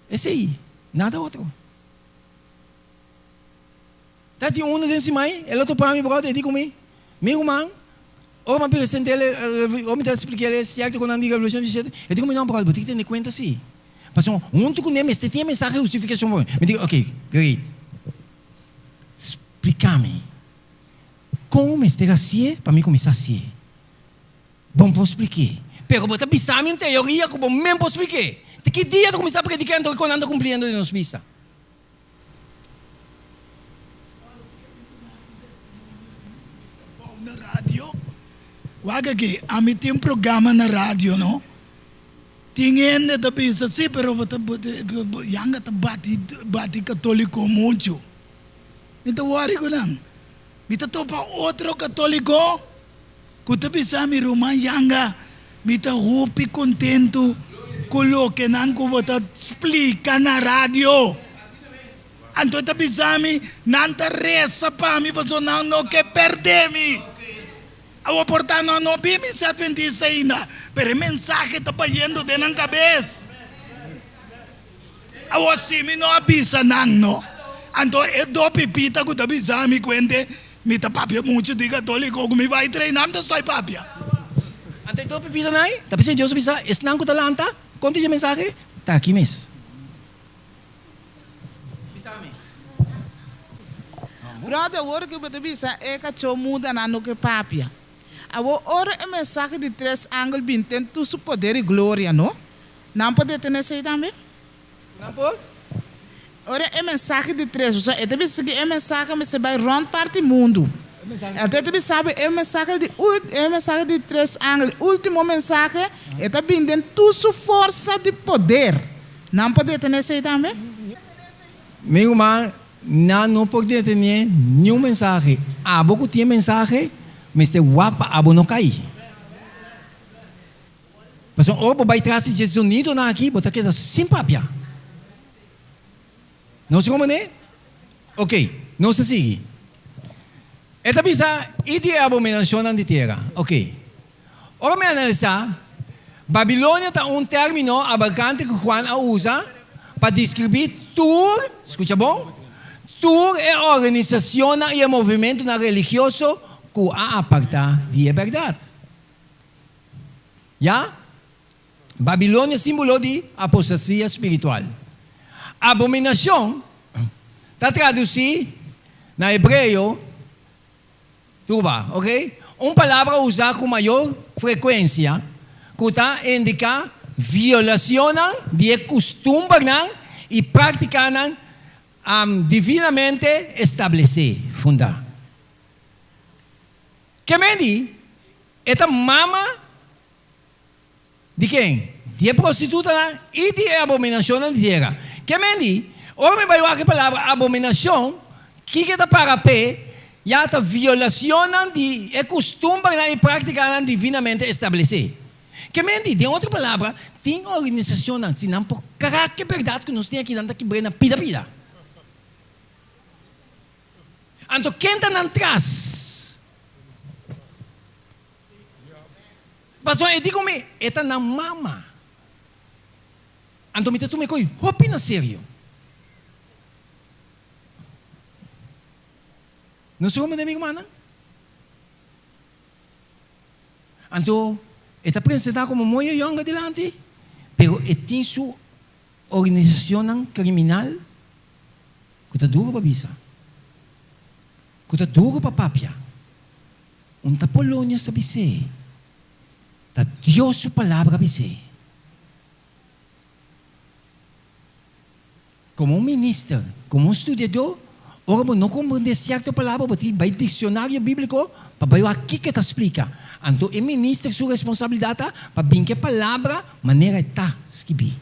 Speaker 1: Esei, nada otro. Ta tin unu den simai, el a topa mi bròder, e di ku mi, Mi ruman, ora mi a present'é el, ora mi ta splik'é el e sierto ku nan di Revelashon diesshete, e di ku mi, No, bròder, bo tin ki tene kuenta si. Pasobra huntu ku ne mester tin e mensahe di hustifikashon pa mi. Mi di, Ok, great. Splika mi kon mester hasié pa mi kuminsá hasié. Bo no por splik'é. Pero bo ta bisa mi un teoria ku bo men por splik'é. Te ki dia ta kuminsá prediká anto kon nan ta kumpliendo den nos bista?
Speaker 2: Na radio. Wak aki, ami tin programa na radio no. Tin hende ta bisa, si, pero bo ta, bo yanga ta bati, bati katoliko muchu. Mi ta wòri ku nan. Mi ta topa otro katoliko ku ta bisa mi, Ruman Yanga, mi ta hopi kontentu ku lokenan ku bo ta splika na radio. Anto e ta bisa mi, Nan ta resa pa mi pasobra nan no ke pèrdè mi. Awor por ta nan no bin mi ser adventista ainda, pero e mensahe ta bayendo den nan kabes. Awor si mi no a bisa nan no, anto e do pipita ku ta bisa mi kuente mi ta papia muchu di katoliko ku mi bai treina mi ta stoi papia.
Speaker 1: Anto e do pipita nan ta bisa Dios a bisa esnan ku ta lanta konta dje mensahe ta aki mes. Bisa mi.
Speaker 3: Brother awor ku bo ta bisa e kachó muda nan no ke papia. Awor ora e mensahe di tres angel bin ten tur su poder i gloria no? Nan por detené esei tambe?
Speaker 1: Nan por?
Speaker 3: Ora e mensahe di tres, pasobra e ta bisa ku e mensahe mester bai rònt parti mundu. E ta bisa bo e mensahe di e mensahe di tres angel, e último mensahe, e ta bini den tur su forsa di poder. Nan por detené esei tambe?
Speaker 1: Mi ruman, nan no por detené niun mensahe. Abo ku tin e mensahe mester wak pa abo no kai. Pasobra ora bo bai tras di dje zonidonan aki, bo ta keda sin papia. Nos ta komprendé? Ok, nos ta sigui. E ta bisa, I di e abominashonnan di tera. Ok. Ora mi analisá, Babilonia ta un término abarkante ku Juan a usa pa deskribí tur, skucha bon, tur e organisashonnan i e movimentunan religioso ku a apartá di e bèrdat. Ya? Babilonia símbolo di apostasia spiritual. Abominashon ta tradusí na hebreo tuba, ok? Un palabra usá ku mayor frekuensia ku ta indiká violashonnan di e kustumbernan i práktikanan divinamente establesé, fundá. Ke medi e ta mama Di ken? Di e prostitutanan i di e abominashonnan di tera. Ke men di, ora mi bai wak e palabra abominashon, kiko e ta para p'e? Ya ta violashonnan di e kustumbernan i práktikanan divinamente establesé. Ke men di, den otro palabra, tin organisashonnan, si nan por krak e bèrdat ku nos tin aki, nan ta kibr'é na pida pida. Anto ken ta nan tras? Pasobra e di ku mi, e ta nan mama. Anto mi ta tuma e koi hopi na serio. Nos ta komprende mi rumannan? Anto e ta presentá komo moyo yònga dilanti, pero e tin su organisashonnan kriminal ku ta duru pa bisa, ku ta duru pa papia. Un ta Polonio sa bis'é, ta Dios su palabra bis'é. Komo un minister, komo un studiadó, ora bo no komprendé sierto palabra bo tin bai diksionario bíbliko pa bai wak kiko e ta splika. Anto e minister su responsabilidat ta pa bin ku e palabra manera e ta skibí.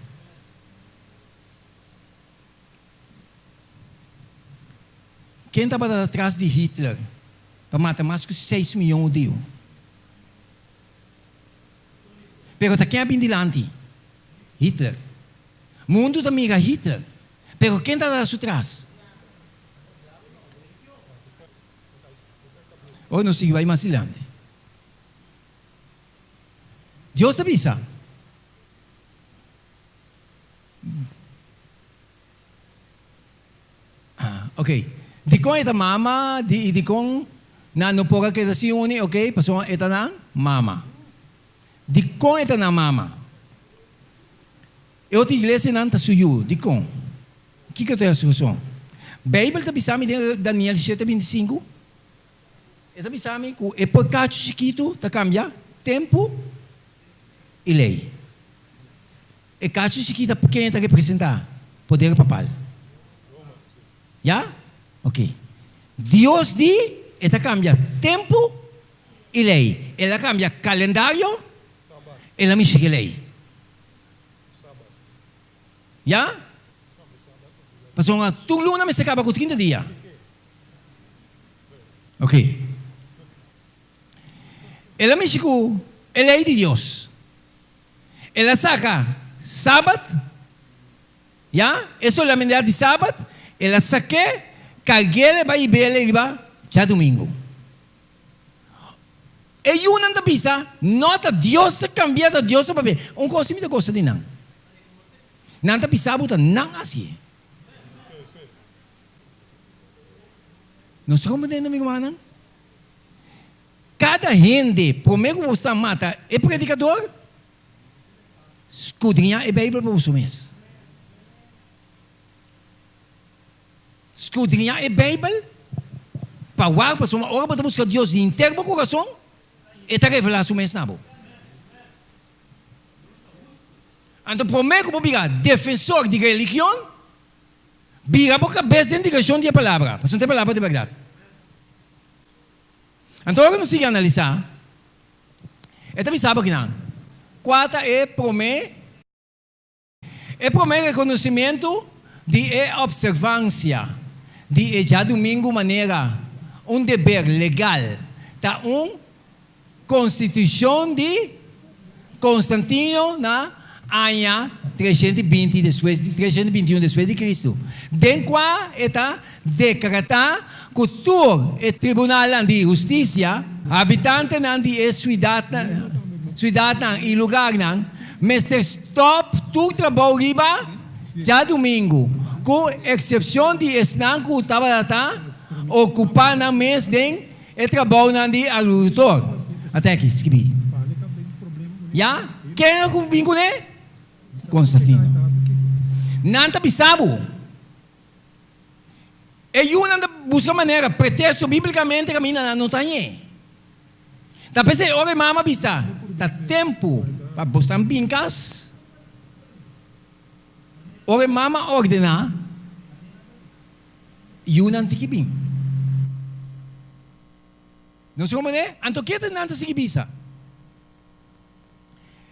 Speaker 1: Ken tabata tras di Hitler pa mata mas ku seis miyon hudiu? Pero ta ken a bin dilanti? Hitler. Mundu ta mira Hitler, pero ken tabata su tras? Ora nos sigui bai mas dilanti, Dios ta bisa. Ah, ok. Dikon e ta mama di i dikon nan no por a keda sin uni? Ok, pasobra e ta nan mama. Dikon e ta nan mama? E otro iglesianan ta su yu. Dikon? Kiko ta e rason? Beibel ta bisa mi den Daniel shete 25, e ta bisa mi ku e porkachu chikitu ta kambia tempu i lei. E kachu chikita ken ta representa? Poder papal. Ya? Ok. Dios di e ta kambia tempu i lei. El a kambia kalendario, el a mishi ku e lei. Ya? Pasobra tur luna mester kaba ku 30 dia. Ok. El a mishi ku e lei di Dios. El a saka Sabat, ya, e solemnidad di Sabat, el a sak'é, karg'é bai hib'é riba djadumingu. E yunan ta bisa, No ta Dios a kambia, ta Dios a papia. Un kos si mi ta gosta di nan. Nan ta bisa bo ta nan hasié. Nos ta komprendendo, mi rumannan? Kada hende, promé ku boso ta mata e predikador, skudriñá e Beibel pa boso mes. Skudriñá e Beibel pa wak, pasobra ora bo ta buska Dios di henter bo kurason, e ta revelá su mes na bo. Anto promé ku bo bira defensor di religion, bira bo kabes den direkshon di e Palabra, pasobra ta e Palabra di bèrdat. Anto ora nos sigui analisá, e ta bisa bo kinan, kua ta e promé? E promé rekonosimentu di e opservansia di e djadumingu manera un deber legal ta un konstitushon di Konstantino na aña 320 despues di 321 despues di Kristu, den kua e ta dekretá ku tur e tribunalnan di hustisia, habitantenan di e suidatnan i lugarnan mester stòp tur trabou riba djadumingu, ku eksepshon di esnan ku tabata ta okupá nan mes den e trabounan di agrikultor. Ata aki skibí. Ya? Ken a bin kuné? Konstantino. Nan ta bisa bo. E yunan ta buska manera, pretesto bíblikamente kaminda nan no ta hañ'é. Ta p'esei ora e mama bisa, Ta tempu pa bosan bin kas. Ora e mama ordená, yunan tin ki bin. Nos komprendé? Anto ke ta nan ta sigui bisa?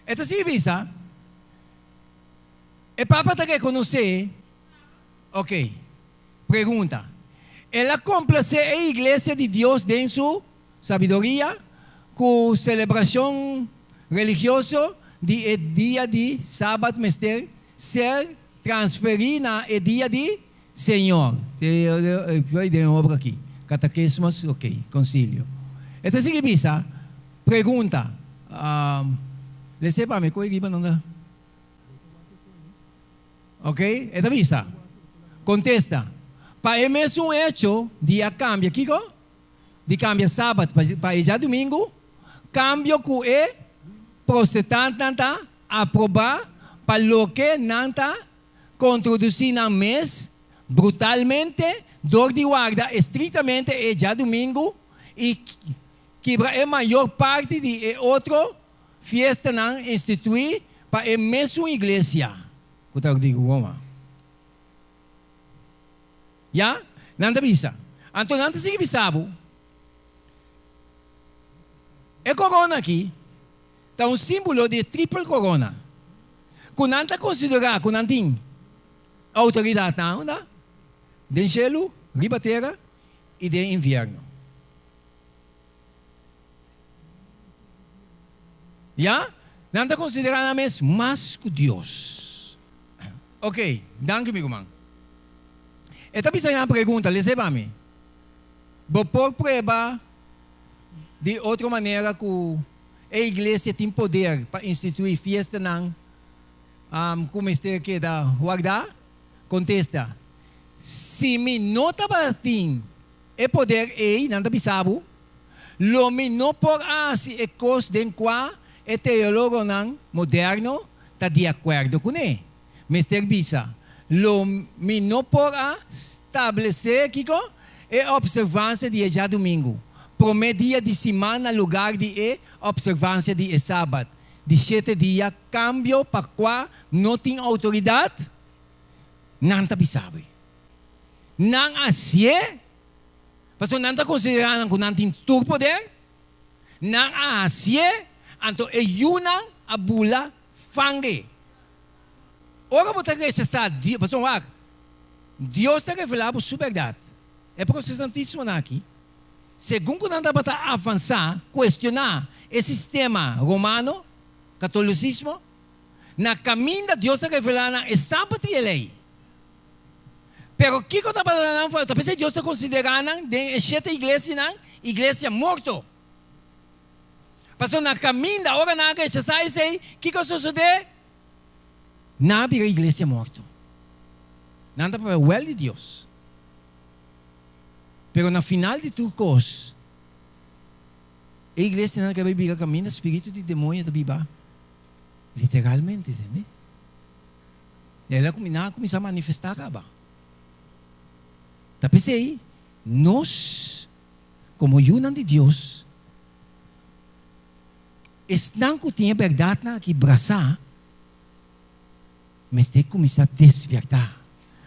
Speaker 1: E ta sigui bisa, E papa ta rekonosé. Ok. Pregunta. El a komplasé e Iglesia di Dios den su sabiduria ku selebrashon religioso di e dia di Sabat mester ser transferí na e dia di Señor? Den obra aki. Katakismos, ok, konsilio. E ta sigui bisa, Pregunta. Lese pa mi, ku e riba nan ta? Ok, e ta bisa. Kontesta, Pa e mesun echo di a kambia kiko? Di kambia sabat pa e djadumingu, kambio ku e prostetantenan ta aprobá pa loke nan ta kontrodusí nan mes brutalmente dor di warda estriktamente e djadumingu i kibra e mayor parti di e otro Fiestanan instituí pa e mesun iglesia ku ta di Roma. Ya, nan ta bisa. Anto nan ta sigui bisa bo, E korona aki ta un símbolo di e tripel korona ku nan ta konsiderá ku nan tin outoridat na unda? Den shelu, riba tera i den infierno. Ya, nan ta konsiderá nan mes mas ku Dios. Ok, danki mi ruman. E ta bisa nan pregunta, lesa e pa mi. Bo por prueba di otro manera ku e iglesia tin poder pa instituí fiestanan ku mester keda wardá? Kontesta, Si mi no tabatin E poder ei, nan ta bisa bo, lo mi no por a hasi e kos den kua e teologonan moderno ta di akuerdo kuné. Mester bisa, lo mi no por a stablesé, kiko? E opservansia di e djadumingu, promé dia di siman na lugar di e opservansia di e sabat di shete dia, kambio pa kua no tin outoridat? Nan ta bisa bo. Nan a hasié pasobra nan ta konsiderá nan ku nan tin tur poder. Nan a hasié, anto e yunan a bula fange. Ora bo ta rechasá Dios, pasobra wak, Dios ta revelá bo su bèrdat. E protestantismonan aki, segun ku nan tabata avansá, kuestioná e sistema romano, katolisismo, na kaminda Dios a revelá nan e sabat i e lei. Pero kiko tabata nan falta? P'esei Dios ta konsiderá nan den e shete iglesianan iglesia morto. Pasobra na kaminda, ora nan a rechasá esei, kiko a sosodé? Nan a bira iglesia morto. Nan ta papia wèl di Dios. Pero na final di tur kos, e iglesianan ta bai bira kaminda spiritu di demoño ta biba literalmente, tende? El a kuminá kuminsá manifestá kaba. Ta p'esei nos komo yunan di Dios, esnan ku tin e bèrdatnan aki brasá, mester kuminsá despiertá.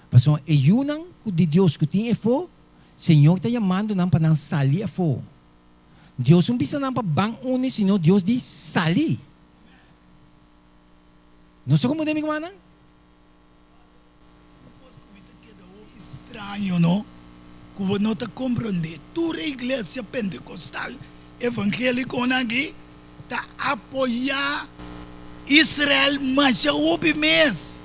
Speaker 1: Pasobra e yunan ku di Dios ku tin efó, Señor ta yamando nan pa nan sali afó. Dios no bisa nan pa ban uni, sino Dios di sali. Nos ta komprendé, mi rumannan?
Speaker 2: Straño, no? Ku bo no ta komprondé. Tur e iglesia pentekostal evangélikonan aki ta apoyá Israel masha hopi mes.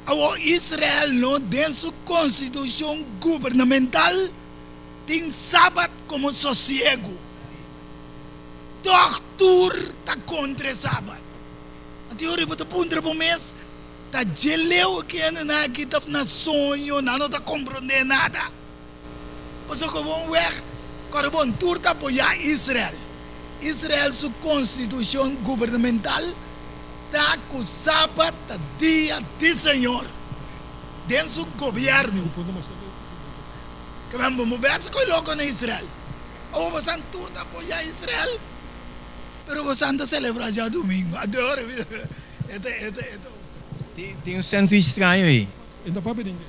Speaker 2: Awor Israel no den su konstitushon gubernamental tin sabat komo sosiegu. Tòg tur ta kontra e sabat. Anto yori bo ta puntra bo mes, Ta dje leu ki hendenan aki ta na soño, nan no ta komprondé nada. Pasobra gewoon weg, kòrda bon, tur ta apoyá Israel. Israel su konstitushon gubernamental ta ku sabat ta dia di Señor den su gobièrnu. Kimen bo no bèsa ku e loko na Israel. Awor bosan tur ta apoyá Israel, pero bosan ta selebrá djadumingu. Ador, e ta, e ta, e ta.
Speaker 1: Tin un sandwich straño ei.
Speaker 4: E no papia den dje.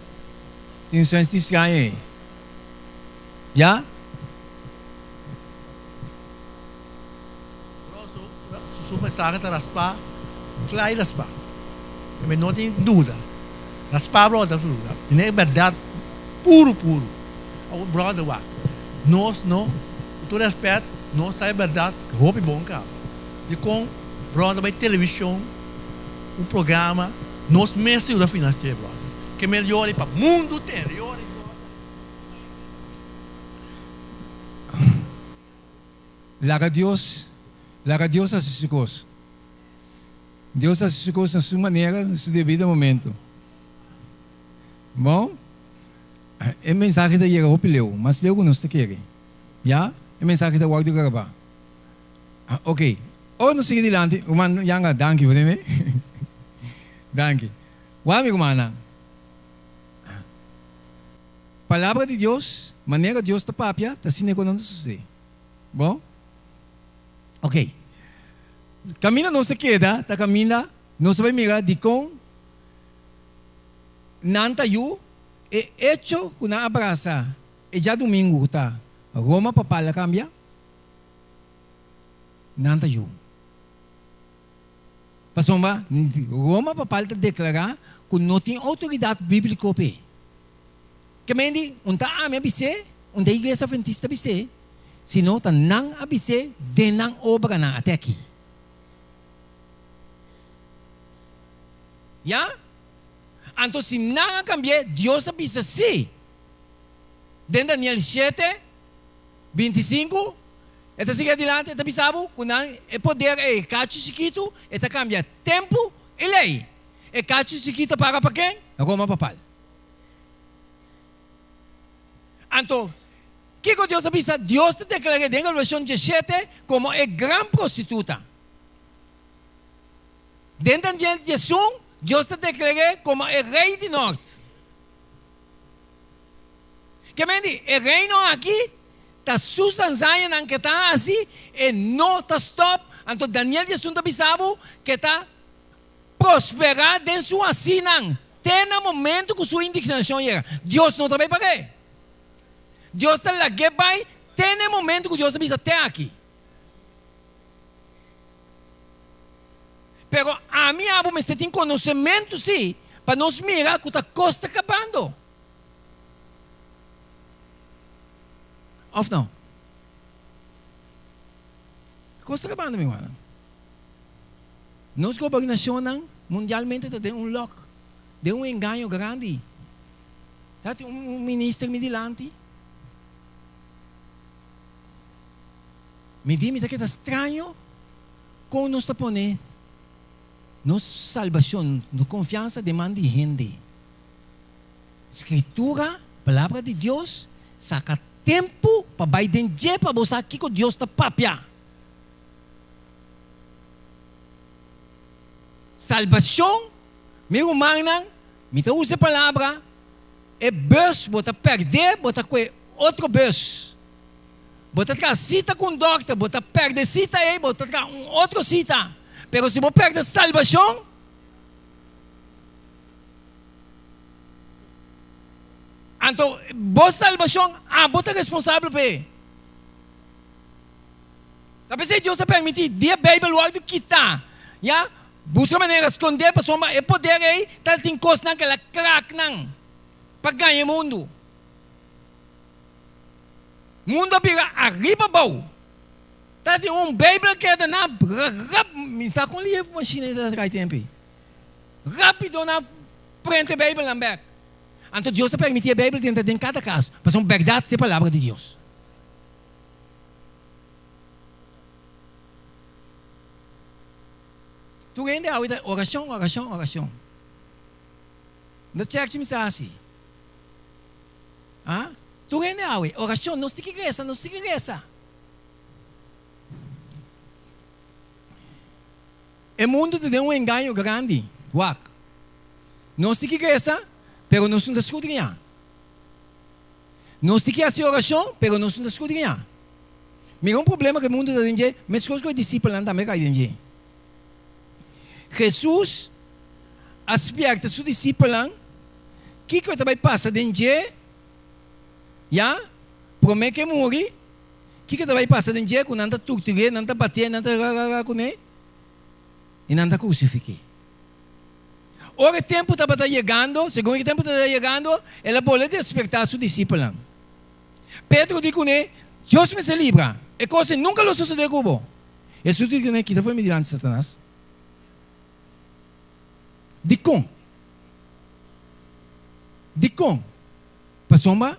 Speaker 1: Tin un sandwich straño ei. Ya?
Speaker 5: Bro, su, su mensahe ta raspá, kla i raspá. Mi no tin duda. Raspá, brother, ta duda. Mi ne bèrdat puru, puru. Awor, brother, wak. Nos no, ku tur rèspèt, nos sa e bèrdat hopi bon kaba. Dikon brother bai televishon un programa nos mes yuda financi'e brother ke mel yori pa mundu tende yori brother.
Speaker 1: Laga Dios laga Dios hasi su kos. Dios hasi su kos na su manera na su debido momento. Bon e mensahe ta yega hopi leu mas leu ku nos ta kere ya e mensahe ta wòrdu grabá. Ok, ora nos sigui dilanti, ruman Yanga, danki por tende. Danki. Wak mi rumannan, Palabra di Dios, manera Dios ta papia, ta asina ku nan ta susede. Bon? Ok. Kaminda nos a keda ta kaminda nos a bai mira dikon nan ta yu e echo ku nan a brasa e djadumingu ku ta Roma papal a kambia. Nan ta yu. Pasobra Roma papal ta deklará ku no tin outoridat bíbliko p'e. Ke men di, un ta ami a bis'é, un ta Iglesia Adventista a bis'é, sino ta nan a bis'é den nan obranan. Ate aki. Ya? Anto si nan a kambi'é, Dios a bisa sí. Den Daniel shete. 25, E ta sigui adilanti, e ta bisa bo ku nan e poder ei, kachu chikitu, e ta kambia tempu i lei. E kachu chikitu a paga pa ken? Roma papal. Anto, kiko Dios a bisa? Dios ta deklar'é den Revelashon 17 komo e gran prostituta. Den Daniel 11, Dios ta deklar'é komo e rei di nòrt. Ke men di, e reino aki ta su sanzañanan ke ta hasi, e no ta stòp. Anto Daniel di esun ta bisa bo ke ta prosperá den su hasinan te na momento ku su indignashon yega. Dios no ta bai pag'é. Dios ta lag'é bai te na e momento ku Dios a bisa te aki. Pero ami abo mester tin konosementu sí pa nos mira ku ta kos ta kabando. Of no? Kos ta kabando mi rumannan. Nos gobernashonnan mundialmente ta den un lòk, den un engaño grandi. Ta tin un minister mi dilanti. Mi di mi ta keda straño kon nos ta pone nos salbashon, nos konfiansa den man di hende. Skritura, Palabra di Dios, saka tempu pa bai den dje pa bo sa kiko Dios ta papia. Salbashon, mi rumannan, mi ta usa e palabra, e bus bo ta pèrdè, bo ta kue otro bus. Bo ta traha sita ku un dòkter, bo ta pèrdè sita ei, bo ta traha un otro sita. Pero si bo pèrdè salbashon, anto bo salbashon abo ta responsabel p'e. Ta p'esei Dios a permití di e Beibel wòrdu kitá, ya, buska manera skondé pasobra e poder ei ta tin kosnan ku el a krak nan pa gaña e mundu. Mundu a bira ariba abou. Ta tin un Beibel keda na rap, mi sa kon lihe mashina ei ta traha tempu ei. Rapido nan prente Beibelnan bek. Anto Dios a permiti e Beibel drenta den kada kas, pasobra bèrdat ta e palabra di Dios. Tur hende awe ta orashon, orashon, orashon. Na church mi sa hasi. Ha? Tur hende awe, orashon, nos tin ki resa, nos tin ki resa. E mundu ta den un engaño grandi. Wak. Nos tin ki resa, pero nos no ta skudriñá. Nos tin ki hasi orashon, pero nos no ta skudriñá. Mira un problema ku e mundu ta den dje, meskos ku e disipelnan tambe kai den dje. Hesus a spièrta su disipelnan kiko e ta bai pasa den dje ya promé ku e muri. Kiko ta bai pasa den dje ku nan ta turtur'é, nan ta batié, nan ta rarara kuné i nan ta krusifik'é? Ora e tempu tabata yegando, segun e tempu tabata yegando, el a bolbe despertá su disipelnan. Pedro di kuné, Dios mester libra, e kos ei nunka lo sosodé ku bo. Hesus di kuné, Kita for mi dilanti, Satanas. Dikon? Dikon? Pasobra.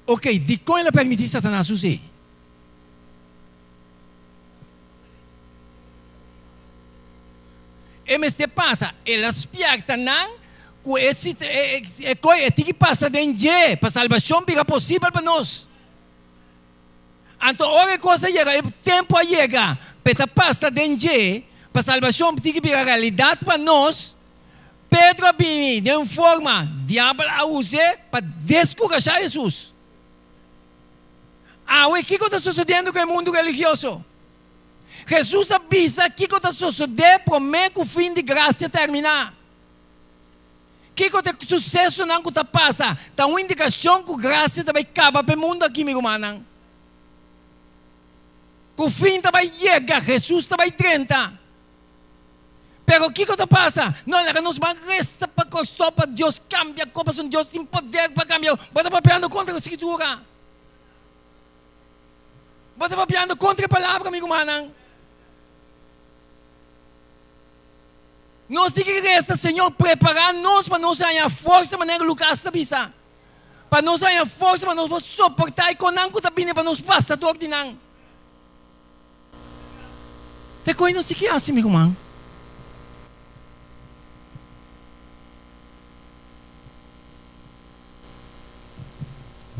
Speaker 1: Ok, dikon el a permití Satanas us'é? E mester pasa. El a spièrta nan ku e e koi e tin ki pasa den dje pa salbashon bira posibel pa nos. Anto ora e kos a yega, e tempu a yega pa e ta pasa den dje pa salbashon tin ki bira realidat pa nos. Pedro a bini den un forma, diabel a us'é pa deskurashá Hesus. Awe kiko ta sosodiendo ku e mundu religioso? Hesus a bisa kiko ta sosodé promé ku fin di grasia terminá. Kiko ta e susesonan ku ta pasa ta un indikashon ku grasia ta bai kaba pa e mundu aki, mi rumannan. Ku fin ta bai yega, Hesus ta bai drenta. Pero kiko ta pasa? No laga nos ban resa pa Kòrsou pa Dios kambia kos pasobra Dios tin poder pa kambia. Bo ta papiando kontra e Skritura. Bo ta papiando kontra e palabra, mi rumannan. Nos tin ki resa, Señor, prepara nos pa nos haña forsa manera Lukas ta bisa. Pa nos haña forsa pa nos por soporta e konan ku ta bini pa nos pasa dor di nan. Te koe nos tin ki hasi, mi ruman?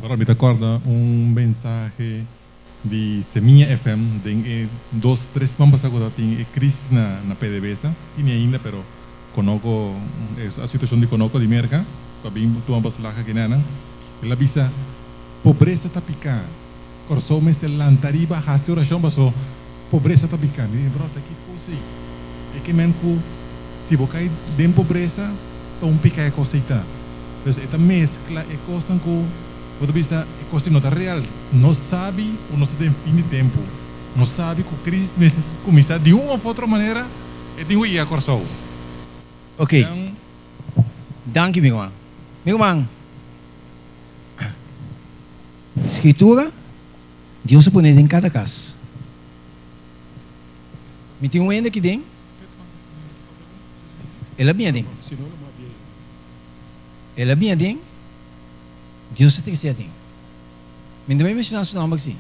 Speaker 4: Ora mi ta kòrda un mensahe di Semilla FM den e dos, tres siman pasá ku tabatin e krísis na na PDVSA. Tini ainda pero Conoco, e situashon di Conoco di Merka ku a bin tuma beslag aki nan. El a bisa, Pobresa ta piká. Kòrsou mester lanta riba hasi orashon paso pobresa ta bika mi di bròta ki kos ei e ke men ku si bo kai den pobresa ta un pika e kos ei ta pues e ta meskla e kosnan ku bo ta bisa e kos ei no ta real nos sabi ku nos ta den fin di tempu nos sabi ku krisis mester kuminsá di un òf otro manera e tin ku yega Kòrsou.
Speaker 1: Ok danki mi ruman mi ruman. Skritura, Dios a pone den kada kas. Mi tin un hende aki den, el a bini aden. El a bini aden, Dios a trese aden. Mi no ta menshoná su nòmber si.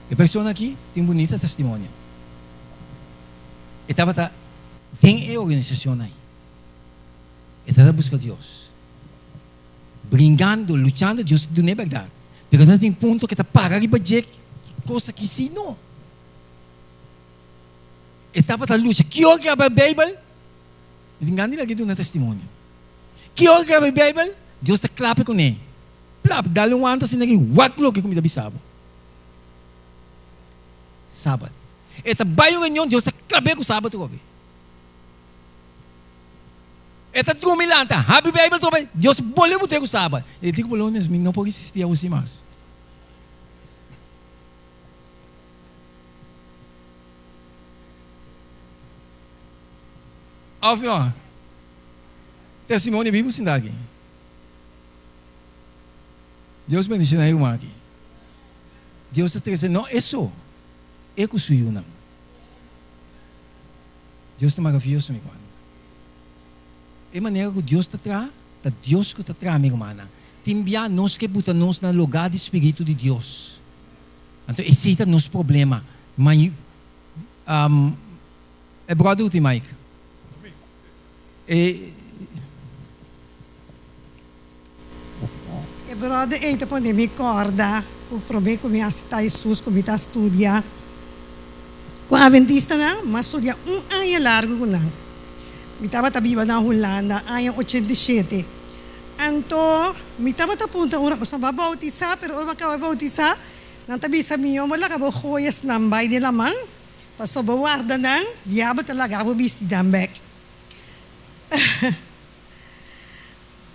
Speaker 1: E persona aki tin bunita testimonio. E tabata den e organisashon ei. E tabata buska Dios. Bringando, luchando, Dios ta dun'é bèrdat. Pero ta tin punto ke ta para riba dje kos aki si no. E tabata lucha. Ki ora ke a bai Beibel? Mi tin gana di laga e duna testimonio. Ki ora ke a bai Beibel? Dios ta klape kuné. Plap, dal un wanta asina aki, wak loke ku mi ta bisa bo. Sabat. E ta bai un reunion, Dios ta klap'é ku sabat atrobe. E ta drumi lanta, habri Bijbel trobe, Dios bole bo te ku Sabat. E di ku Polones, mi no por resisti awosi mas. Of no? Testimonio bibu sinta aki. Dios bendiciona e ruman aki. Dios ta trece no e so, e cu su yunan. Dios ta maraviyoso mi rumannan. E manera cu Dios ta traha, ta Dios cu ta traha mi rumannan. Tin bia nos ke buta nos na lugar di Spiritu di Dios. Anto esey ta nos problema. Ma e brother uti Mike. E.
Speaker 6: E brother ey ta pone mi corda cu prome cu mi a acepta Jesus cu mi ta studia cu Adventistanan, mi a studia un aña largo cu nan. Mi tabata biba na Hulanda aña 87. Anto mi tabata puntra ora pasobra mi a bautisa pero ora mi a caba bautisa nan ta bisa mi yo bo laga bo joyasnan bay den laman pasobra bo warda nan diabel ta laga bo bisti nan bek.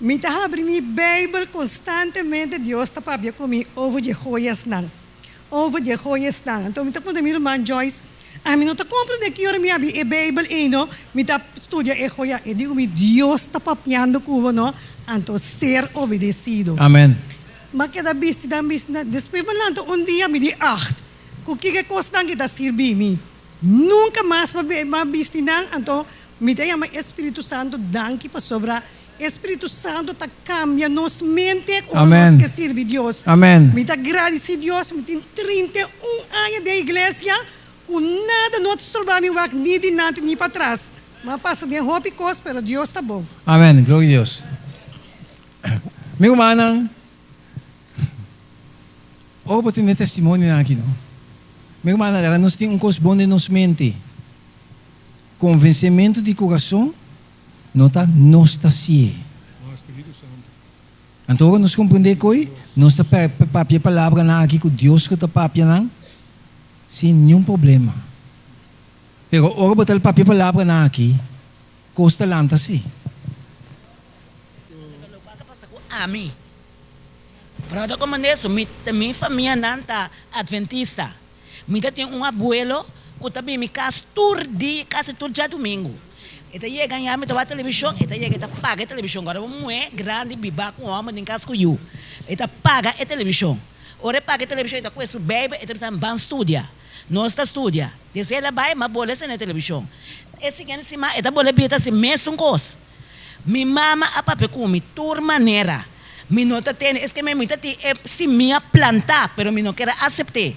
Speaker 6: Mi ta habri mi Bijbel constantemente, Dios ta papia cu mi over dje joyasnan, over dje joyasnan. Anto mi ta puntra mi ruman Joyce, Ami no ta comprende ki ora mi habri e Bijbel ey no, mi ta studia e joya. E di cu mi, Dios ta papiando cu bo no, anto ser obedecido.
Speaker 1: Amen.
Speaker 6: M'a keda bisti nan, bisti nan. Despues mi lanta un dia, mi di, Acht, cu kiko e cosnan ki ta sirbi mi? Nunca mas m'a bisti nan, anto mi ta yama e Spiritu Santo danki pasobra e Spiritu Santo ta cambia nos mente ora nos ke sirbi Dios. Mi ta gradici Dios, mi tin 31 aña den iglesia cu nada no ta stroba mi wak ni dinanti ni patras. M'a pasa den hopi cos pero Dios ta bon.
Speaker 1: Amen, gloria Dios. Mi rumannan. Ora bo tende testimonionan aki no. Mi hermana, laga nos tin un kos bon den nos mente. Konvensementu di kurason no ta nos ta si'e. Anto ora nos komprendé koi, nos ta papia e palabranan aki ku Dios ku ta papia nan sin niun problema. Pero ora bo ta papia e palabranan aki, kos ta lanta si.
Speaker 7: Brother Comandeso, mi mi famianan ta Adventista. Mi ta tin un abuelo ku ta bin mi kas tur di, kasi tur djadumingu. E ta yega ya mi ta wak televishon, e ta yega e ta paga e televishon. Ora un muhé grandi biba ku un hòmber den kas ku yu, e ta paga e televishon. Ora e paga e televishon e ta kue su beibel, e ta bisa ban studia. Nos ta studia. Desde el a bai, m'a bole sende televishon. E siguiente siman e ta bole bita si mesun kos. Mi mama a papia ku mi tur manera. Mi no ta tende, es ke mi ta tin e simia plantá, pero mi no ker a asept'é.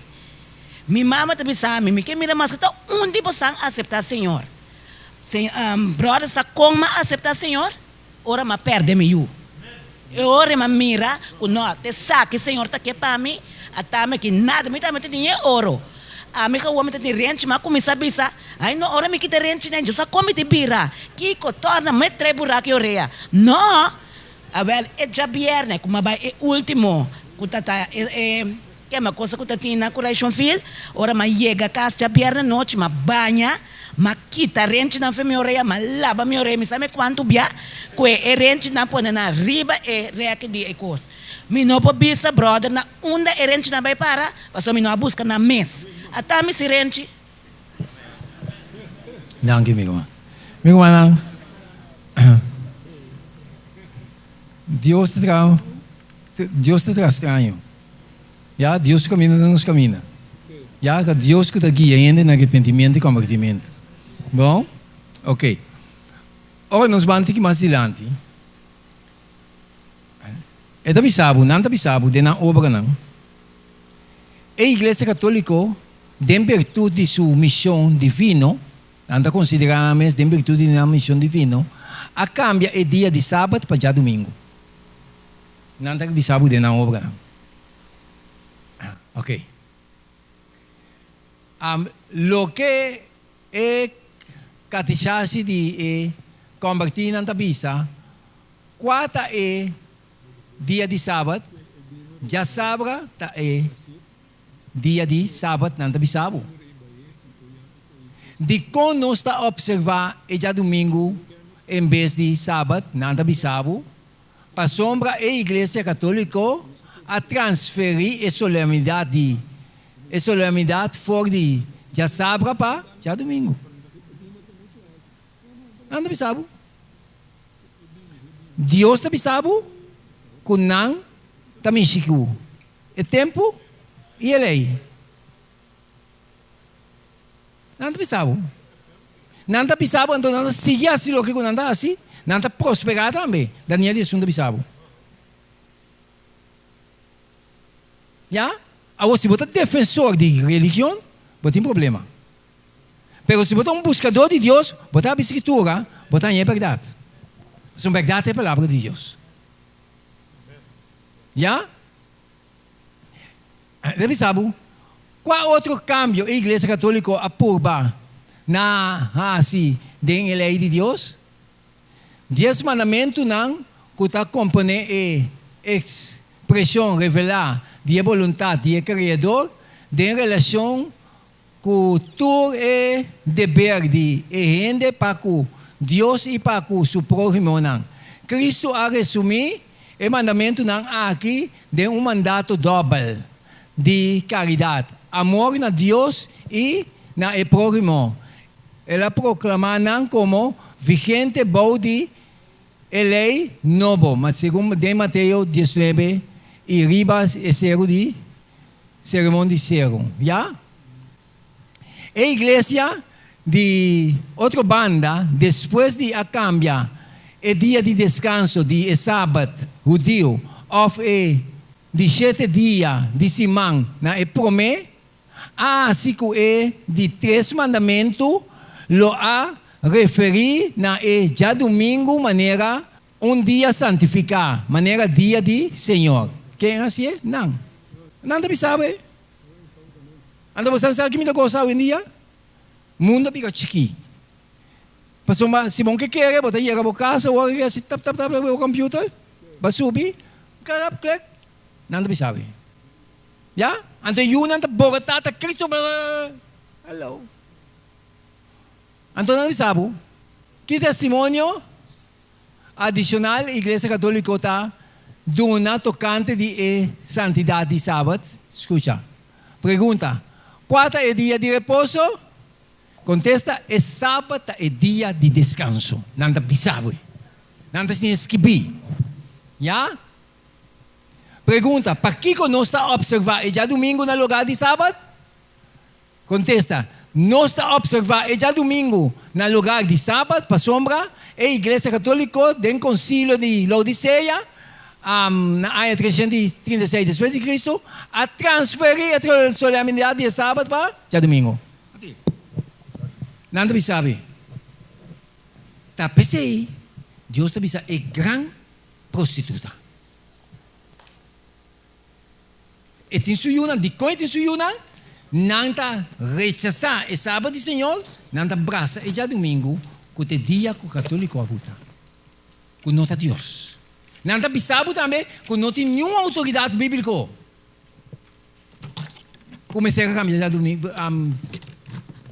Speaker 7: Mi mama ta bisa mi, mi ke mira maske ta un di bosan aseptá Señor. Se, bròder sa kon m'a aseptá Señor? Ora m'a pèrdè mi yu. E ora m'a mira ku no, t'esaki Señor ta ke pa mi, ata mi aki nada, mi tambe ta tin e oro. Ami gewoon mi ta tin renchi, mi a kuminsá bisa, Ai no, ora mi kita renchinan, yo sa kon mi ta bira. Kiko, torna, mi trae burak i orea. No! Awel, e djabièrnè ku mi a bai e último ku ta ta e e kema kosa ku ta tin na Correction Field, ora mi a yega kas djabièrnè nochi, mi a baña, mi a kita renchinan for mi orea, mi a laba mi orea, mi sa mi kuantu bia ku e renchinan pone nan riba e rèki di e kos. Mi no por bisa brother na unda e renchinan bai para, pasobra mi no a buska nan mes. Ata mi si renchi.
Speaker 1: Danki mi ruman. Mi rumannan, Dios ta traha, Dios ta traha straño. Ya, Dios su kaminda ta nos kaminda. Ya, ta Dios ku ta guia hende na arepentimiento i kombertimento. Bon? Ok. Ora nos ban tiki mas dilanti. E ta bisa bo, nan ta bisa bo den nan obranan, e Iglesia Katoliko den birtud di su mision divino, nan ta konsiderá nan mes den birtud di nan mision divino, a kambia e dia di sabat pa djadumingu. Nan ta bisa bo den nan obranan. Ok. Loke e katishashi di e kombertínan ta bisa, Kua ta e dia di sabat? Djasabra ta e dia di sabat, nan ta bisa bo. Dikon nos ta opservá e djadumingu en bes di sabat? Nan ta bisa bo. Pasobra e Iglesia Katóliko a transferí e solemnidat di e solemnidat for di djasabra pa djadumingu. Nan ta bisa bo. Dios ta bisa bo ku nan ta mishi ku e tempu i e lei. Nan ta bisa bo. Nan ta bisa bo anto nan ta sigui hasi loke ku nan ta hasi, nan ta prosperá tambe. Daniel 11 ta bisa bo. Ya? Awor si bo ta defensor di religion, bo tin problema. Pero si bo ta un buskador di Dios, bo ta habri Skritura, bo ta haña e bèrdat. Pasobra bèrdat ta e Palabra di Dios. Ya? Ta bisa bo, kua otro kambio e Iglesia Katoliko a purba na hasi den e lei di Dios? Dies mandamentunan ku ta komponé e ekspreshon revelá di e boluntat di e Kreador den relashon ku tur e deber di e hende pa ku Dios i pa ku su próhimonan. Kristu a resumí e mandamentunan aki den un mandato dòbel di karidat, amor na Dios i na e próhimo. El a proklamá nan komo vigente bou di e lei nobo, segun den Mateo diesnuebe i riba e seru di Sermon di Seru. Ya. E iglesia di otro banda, despues di a kambia e dia di deskanso di e Sabat hudiu òf e di shete dia di siman na e promé, a hasi ku e di tres mandamentu lo a referí na e djadumingu manera Un dia santifiká, manera dia di Señor. Ken hasié? Nan. Nan ta bisa bo e. Anto bo sa ki mi ta gosa awendia? Mundo a bira chikí. Pasobra si bo ke kere, bo ta yega bo kas awor i hasi tap tap tap riba bo computer, bo a subi, klap klek, nan ta bisa bo e. Ya? Anto e yunan ta bogotá, ta Cristo, Hello. Anto nan ta bisa bo, ki testimonio? Adishonal, Iglesia Katoliko ta duna tokante di e santidat di Sabat. Skucha. Pregunta, Kua ta e dia di reposo? Kontesta, E Sabat ta e dia di deskanso. Nan ta bisa bo. Nan ta siña skibí. Ya? Pregunta, Pakiko nos ta opservá e djadumingu na lugá di Sabat? Contesta, Nos ta observa e djadumingu na lugar di sabat pasobra e Iglesia Catolico den Concilio di Laodicea na aña 336 despues di Cristo a transferi e solemnidad di e sabat pa djadumingu. Nan ta bisa abi, Ta p'esei Dios ta bisa e gran prostituta. E tin su yunan. Dikon e tin su yunan? Nan ta rechasá e Sabat di Señor, nan ta brasa e djadumingu ku ta e dia ku katoliko a buta, ku no ta Dios. Nan ta bisa bo tambe ku no tin niun outoridat bíbliko ku mester a kambia djadumingu,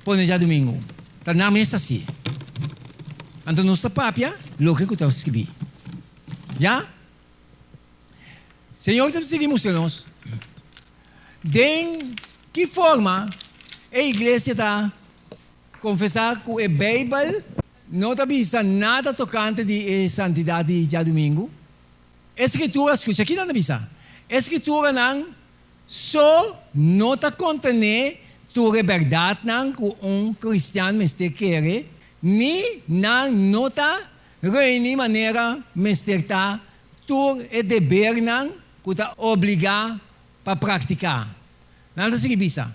Speaker 1: pone djadumingu. Ta nan mes hasié. Anto nos ta papia loke ku ta skibí. Ya? Señor ta sigui mustra nos den ki forma e iglesia ta confesa cu e Bijbel no ta bisa nada tocante di e santidad di djadumingu. E Scritura, scucha kinan ta bisa, e Scrituranan so no ta contene tur e berdadnan cu un cristian mester kere, ni nan no ta reuni manera mester ta Tur e debernan ku ta obligá pa praktiká. Nan ta sigui bisa,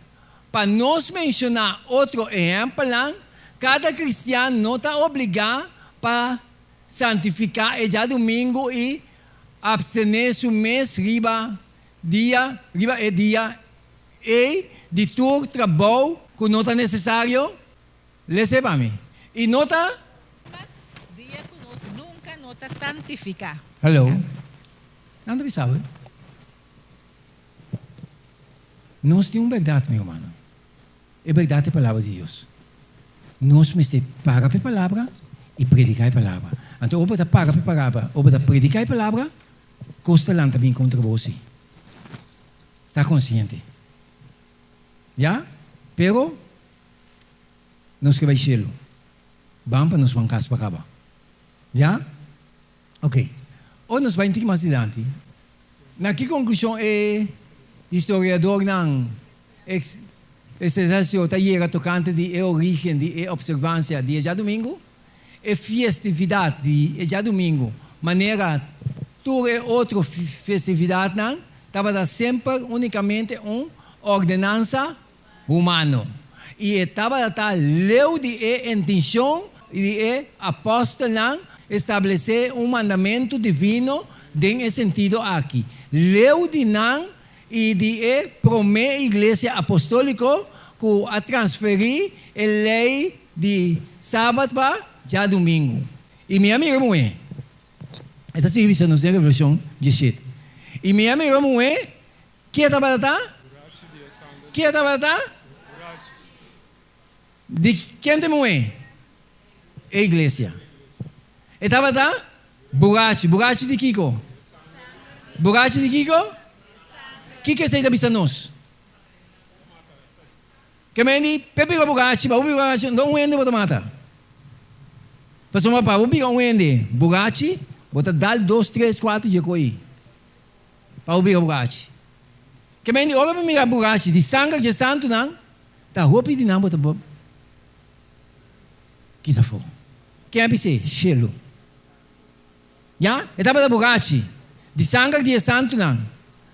Speaker 1: Pa nos menshoná otro ehèmpelnan, kada kristian no ta obligá pa santifiká e djadumingu i apstené su mes riba dia riba e dia ei di tur trabou ku no ta nesesario. Les'é pa mi. I no ta.
Speaker 3: Dia ku nos nunka no ta santifiká.
Speaker 1: Hello. Nan ta bisa bo. Nos tin un bèrdat, mi rumannan. E bèrdat ta e Palabra di Dios. Nos mester para pa e Palabra i prediká e Palabra. Anto ora bo ta para pa e Palabra, ora bo ta prediká e Palabra, kos ta lanta bin kontra bo si. Ta konsiente. Ya? Pero. Nos ke bai shelu. Ban pa nos ban kas pa kaba. Ya? Ok. Ora nos bai un tiki mas dilanti. Na ki konklushon e historiadornan eksesio ta yega tokante di e orígen di e opservansia di e djadumingu? E fiestividat di e djadumingu, manera tur e otro festividatnan, tabata semper únikamente un ordenansa humano, i e tabata ta leu di e intenshon di e apòstelnan establesé un mandamentu divino den e sentido aki. Leu di nan i di e promé iglesia apostóliko ku a transferí e lei di sabat pa djadumingu. I mi a mira muhé. E ta sigui bisa nos den Revelashon diesshete. I mi a mira muhé. Ke tabata ta? Ke tabata ta? Di ken ta e muhé? E iglesia. E tabata burachi. Burachi di kiko? Burachi di kiko? Kiko esei ta bisa nos? Ke men di, P'e bira burachi, pa bo bira burachi, no un hende bo ta mata. Pasobra pa bo bira un hende burachi, bo ta dal dos, tres, kuater dje ko'i. Pa bo bira burachi. Ke men di, ora bo mira burachi di sanger dje santunan, ta hopi di nan bo ta kita afó. Ken a bis'é? Shelu. Ya, e tabata burachi di sanger di e santunan,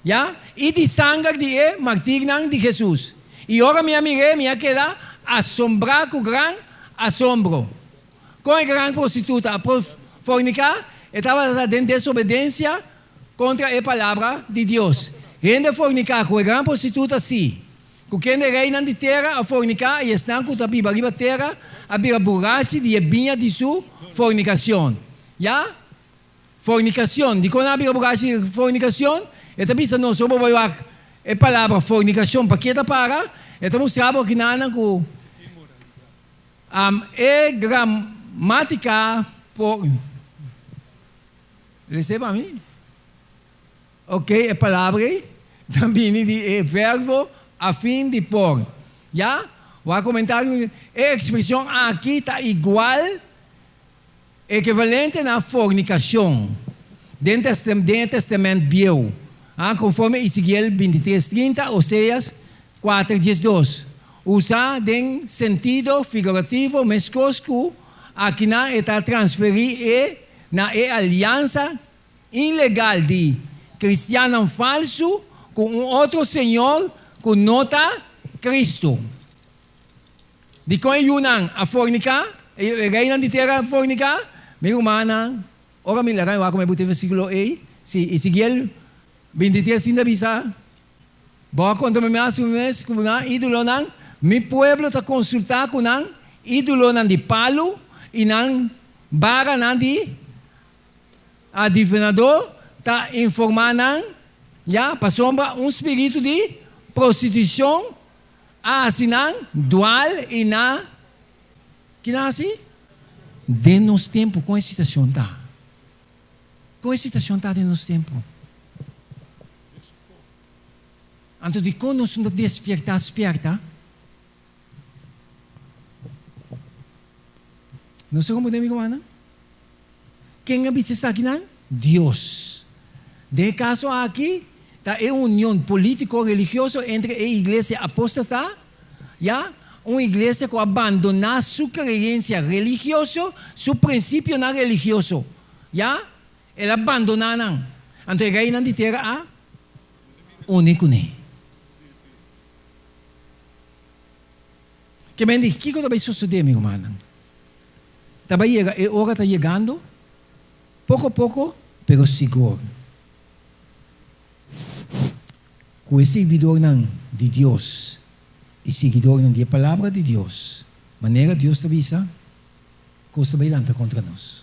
Speaker 1: ya, i di sanger di e martirnan di Hesus. I ora mi a mir'é, mi a keda asombrá ku gran asombro. Kon e gran prostituta a forniká? E tabata den desobedensia kontra e palabra di Dios. Hende a forniká ku e gran prostituta? Sí. Ku kende reinan di tera a forniká i esnan ku ta biba riba tera a bira burachi di e biña di su fornikasion. Ya? Fornikasion. Dikon nan a bira burachi di fornikasion? E ta bisa nos, ora bo bai wak e palabra fornikasion pa ke ta para, e ta mustra bo kinanan ku e gramátika por. Lese pa mi. Ok, e palabra ei ta bini di e verbo afin di por. Ya? Wak komentario, e ekspreshon aki ta igual, ekivalente na fornikashon den den e Testament Bieu, a konforme Ezekiel bintitres trinta, Oseas kuater diesdos. Usá den sentido figurativo meskos ku akinan e ta transferí e na e aliansa ilegal di kristiannan falsu ku un otro señor ku no ta Kristu. Dikon e yunan a forniká? E reinan di tera a forniká? Mi rumannan, ora mi laga mi wak ku mi buta e versíkulo ei, si Ezekiel bintitres tin ta bisa, Bo a konta mi mas un mes ku nan ídolonan, mi pueblo ta konsultá ku nan ídolonan di palu i nan baranan di Adivinadó ta informá nan, ya, pasobra un spiritu di prostitushon a hasi nan dual i na ki nan hasi? Den nos tempu, kon e situashon ta? Kon e situashon ta den nos tempu? Anto dikon nos no ta despiertá spierta? Nos ta komprendé mi rumannan? Ken a bisa esakinan? Dios. Den e kaso aki, ta e union polítiko-religioso entre e iglesia apóstata, ya, un iglesia ku a bandoná su kreensia religioso, su prinsipionan religioso, ya, el a bandoná nan. Anto e reinan di tera a uni kuné. Ke men di, kiko ta bai sosodé, mi rumannan? Ta bai yega, e ora ta yegando, poko poko, pero sigur, ku e sirbidornan di Dios i siguidornan di e Palabra di Dios, manera Dios ta bisa, kos ta bai lanta kontra nos.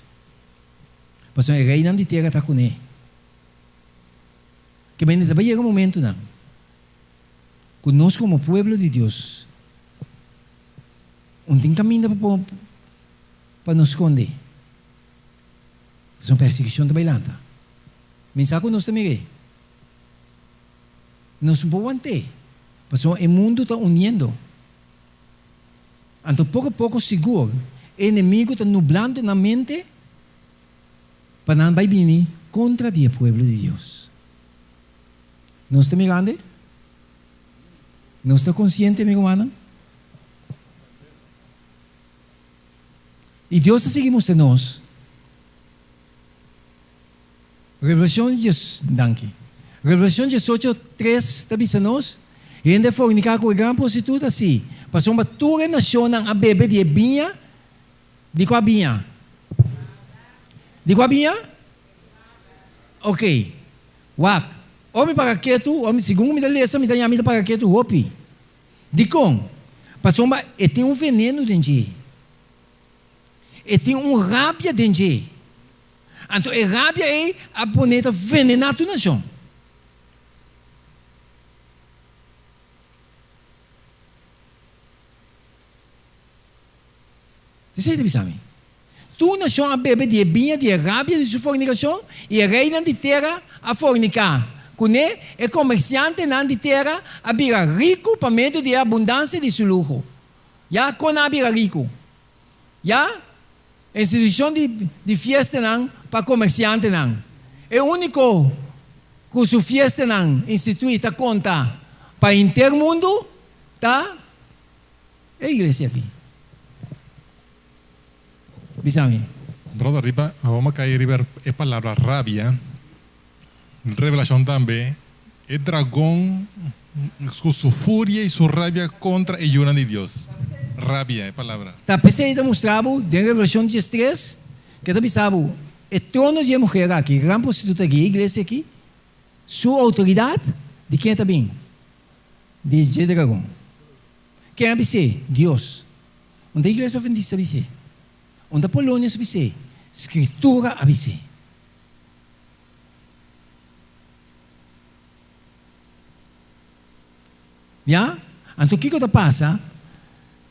Speaker 1: Pasobra e reinan di tera ta kuné. Ke men di, ta bai yega momentunan ku nos komo pueblo di Dios un tin kaminda pa pa nos skonde. Pasobra persekushon ta bai lanta. Mi sa ku nos ta mir'é. Nos no por want'é, pasobra e mundu ta uniendo. Anto poko poko sigur e enemigu ta nublando nan mente pa nan bai bini kontra di e pueblo di Dios. Nos ta mirando? Nos ta konsiente, mi rumannan? I Dios ta sigui mustra nos. Revelashon dies, danki. Revelashon diesocho tres ta bisa nos, Hende forniká ku e gran prostituta, sí, pasobra tur e nashonnan a bebe di e biña, di kua biña? Di kua biña? Ok, wak, ora mi para ketu, ora mi, segun ku mi ta lesa, mi ta ña mi ta para ketu hopi. Dikon? Pasobra e tin un venenu den dje. E tin un rabia den dje. Anto e rabia ei a pone ta venená tur nashon. Esei ta bisa mi. Tur nashon a bebe di e biña di e rabia di su fornikashon, i e reinan di tera a forniká kuné, e komersiantenan di tera a bira riku pa medio di e abundansia di su luho. Ya kon nan a bira riku? Ya institushon di di fiestanan pa komersiantenan. E úniko ku su fiestanan instituí ta konta pa henter mundu ta e iglesia aki. Bisa mi.
Speaker 4: Brother, riba, awor mi a kai riba e palabra rabia. Revelashon tambe, e dragon ku su furia i su rabia kontra e yunan di Dios. Rabia, e palabra.
Speaker 1: Ta p'esei ta mustra bo den Revelashon diestres ke ta bisa bo e trono di e muher aki, e gran prostituta aki, e iglesia aki, su outoridat di ken ta bin? Di dje dragon. Ken a bis'é? Dios. Un ta iglesia adventista a bis'é. Un ta Polonius a bis'é. Skritura a bis'é. Ya? Anto kiko ta pasa?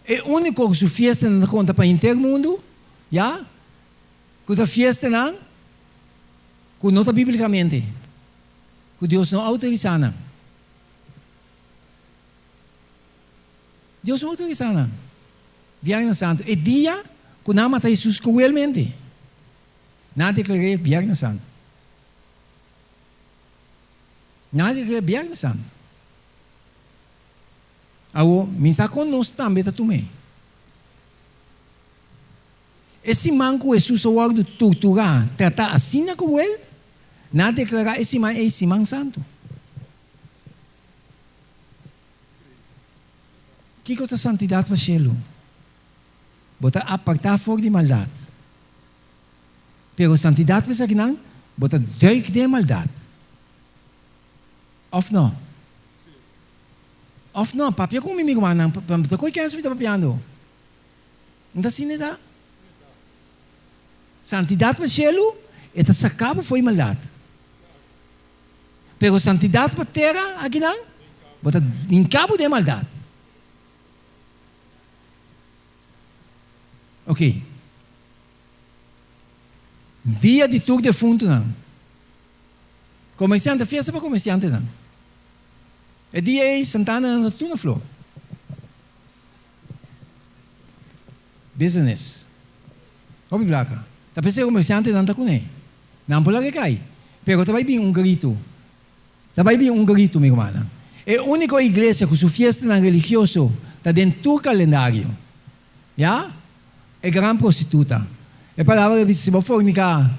Speaker 1: E úniko ku su fiestanan ta konta pa henter mundu, ya, ku ta fiestanan ku no ta bíblikamente, ku Dios no outorisá nan. Dios no outorisá nan. Viernes Santu, e dia ku nan a mata Hesus kruelmente. Nan a deklar'é Biernes Santu. Nan a deklar'é Biernes Santu. Awor, mi sa kon nos tambe ta tum'é. E siman ku Hesus a wòrdu torturá, tratá asina kruel, nan a deklará e siman ei Siman Santu. Kiko ta santidat pa shelu? Bo ta apartá for di maldat. Pero santidat pa esakinan, bo ta duik den e maldat. Òf no? Òf no? Papia ku mi, mi rumannan, pa mi ta kohe kens mi ta papiando. No ta asina e ta? Santidat pa shelu, e ta saka bo for e maldat. Pero santidat pa tera akinan, bo ta hinka bo den e maldat. Ok. Dia di tur defuntunan. Komersiante, fiesta pa komersiantenan. E dia ei santananan ta tur na flor. Business. Hopi plaka. Ta p'esei komersiantenan ta kuné. Nan por laga kai. Pero ta bai bin un gritu. Ta bai bin un gritu, mi rumannan. E úniko iglesia ku su fiestanan religioso ta den tur kalendario. Ya? E gran prostituta. E palabra ta bisa si bo fornica,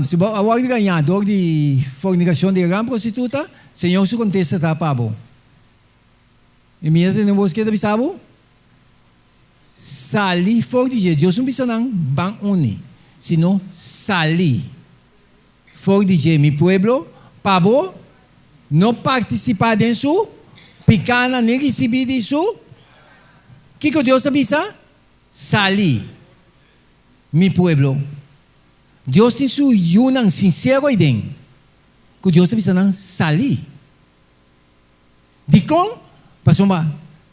Speaker 1: si bo a wòrdu gañá dor di fornicacion di e gran prostituta, Señor su contesta ta pa bo. I mi a tende un bos ke ta bisa bo, Sali for di dje. Dios no bisa nan, Ban uni, sino sali for di dje, mi pueblo, pa bo no partisipá den su pikánan ni risibí di su. Kiko Dios a bisa? Sali, mi pueblo. Dios tin su yunan sinsero aiden, ku Dios ta bisa nan, Sali. Dikon? Pasobra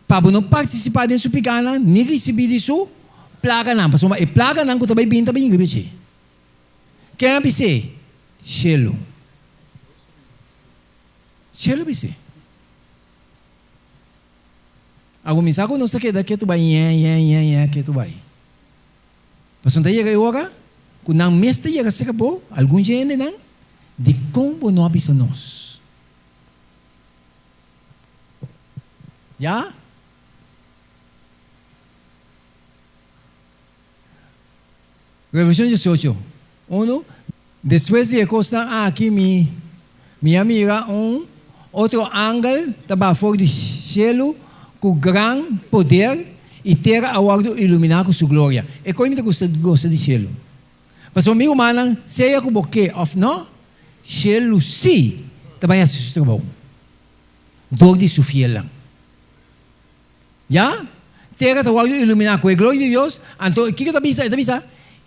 Speaker 1: pa bo no partisipá den su pikánan ni risibí di su plaganan, pasobra e plaganan ku ta bai bini ta bini riba dje. Ken a bis'é? Shelu. Shelu a bis'é. A kuminsá ku nos ta keda ketu bai ñe, ñe, ñe, ñe, ketu bai. Pasobra ta yega e ora ku nan mes ta yega serka bo, algun dje hendenan, dikon bo no a bisa nos? Ya? Revelashon 18, Unu, Despues di e kosnan aki mi mi a mira un otro angel ta baha for di shelu ku gran poder i tera a wòrdu iluminá ku su gloria. E koi mi ta gusta gosa di shelu. Pasobra mi rumannan, sea ku bo ke òf nò, shelu sí ta bai hasi su trabou dor di su fielnan. Ya, tera ta wòrdu iluminá ku e gloria di Dios. Anto, kiko ta bisa? E ta bisa,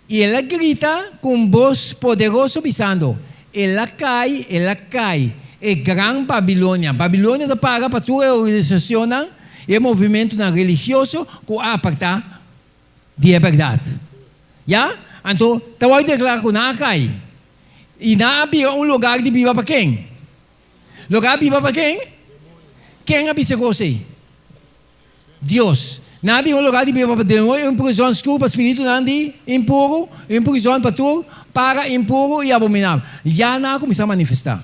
Speaker 1: I el a grita ku un bos poderoso, bisando, El a kai, el a kai, e gran Babilonia! Babilonia ta para pa tur e organisashonnan i e movimentunan religioso ku a apartá di e bèrdat. Ya, anto, ta wòrdu deklará ku nan a kai, i nan a bira un lugar di biba pa ken? Loke a biba pa ken? Ken a bisa cos ei? Dios. Nan a biba un lugar di biba pa demoño, un prizon skur pa spiritunan di impuru, un prizon pa tur para impuru i abominabel. Ya nan a cuminsa manifesta.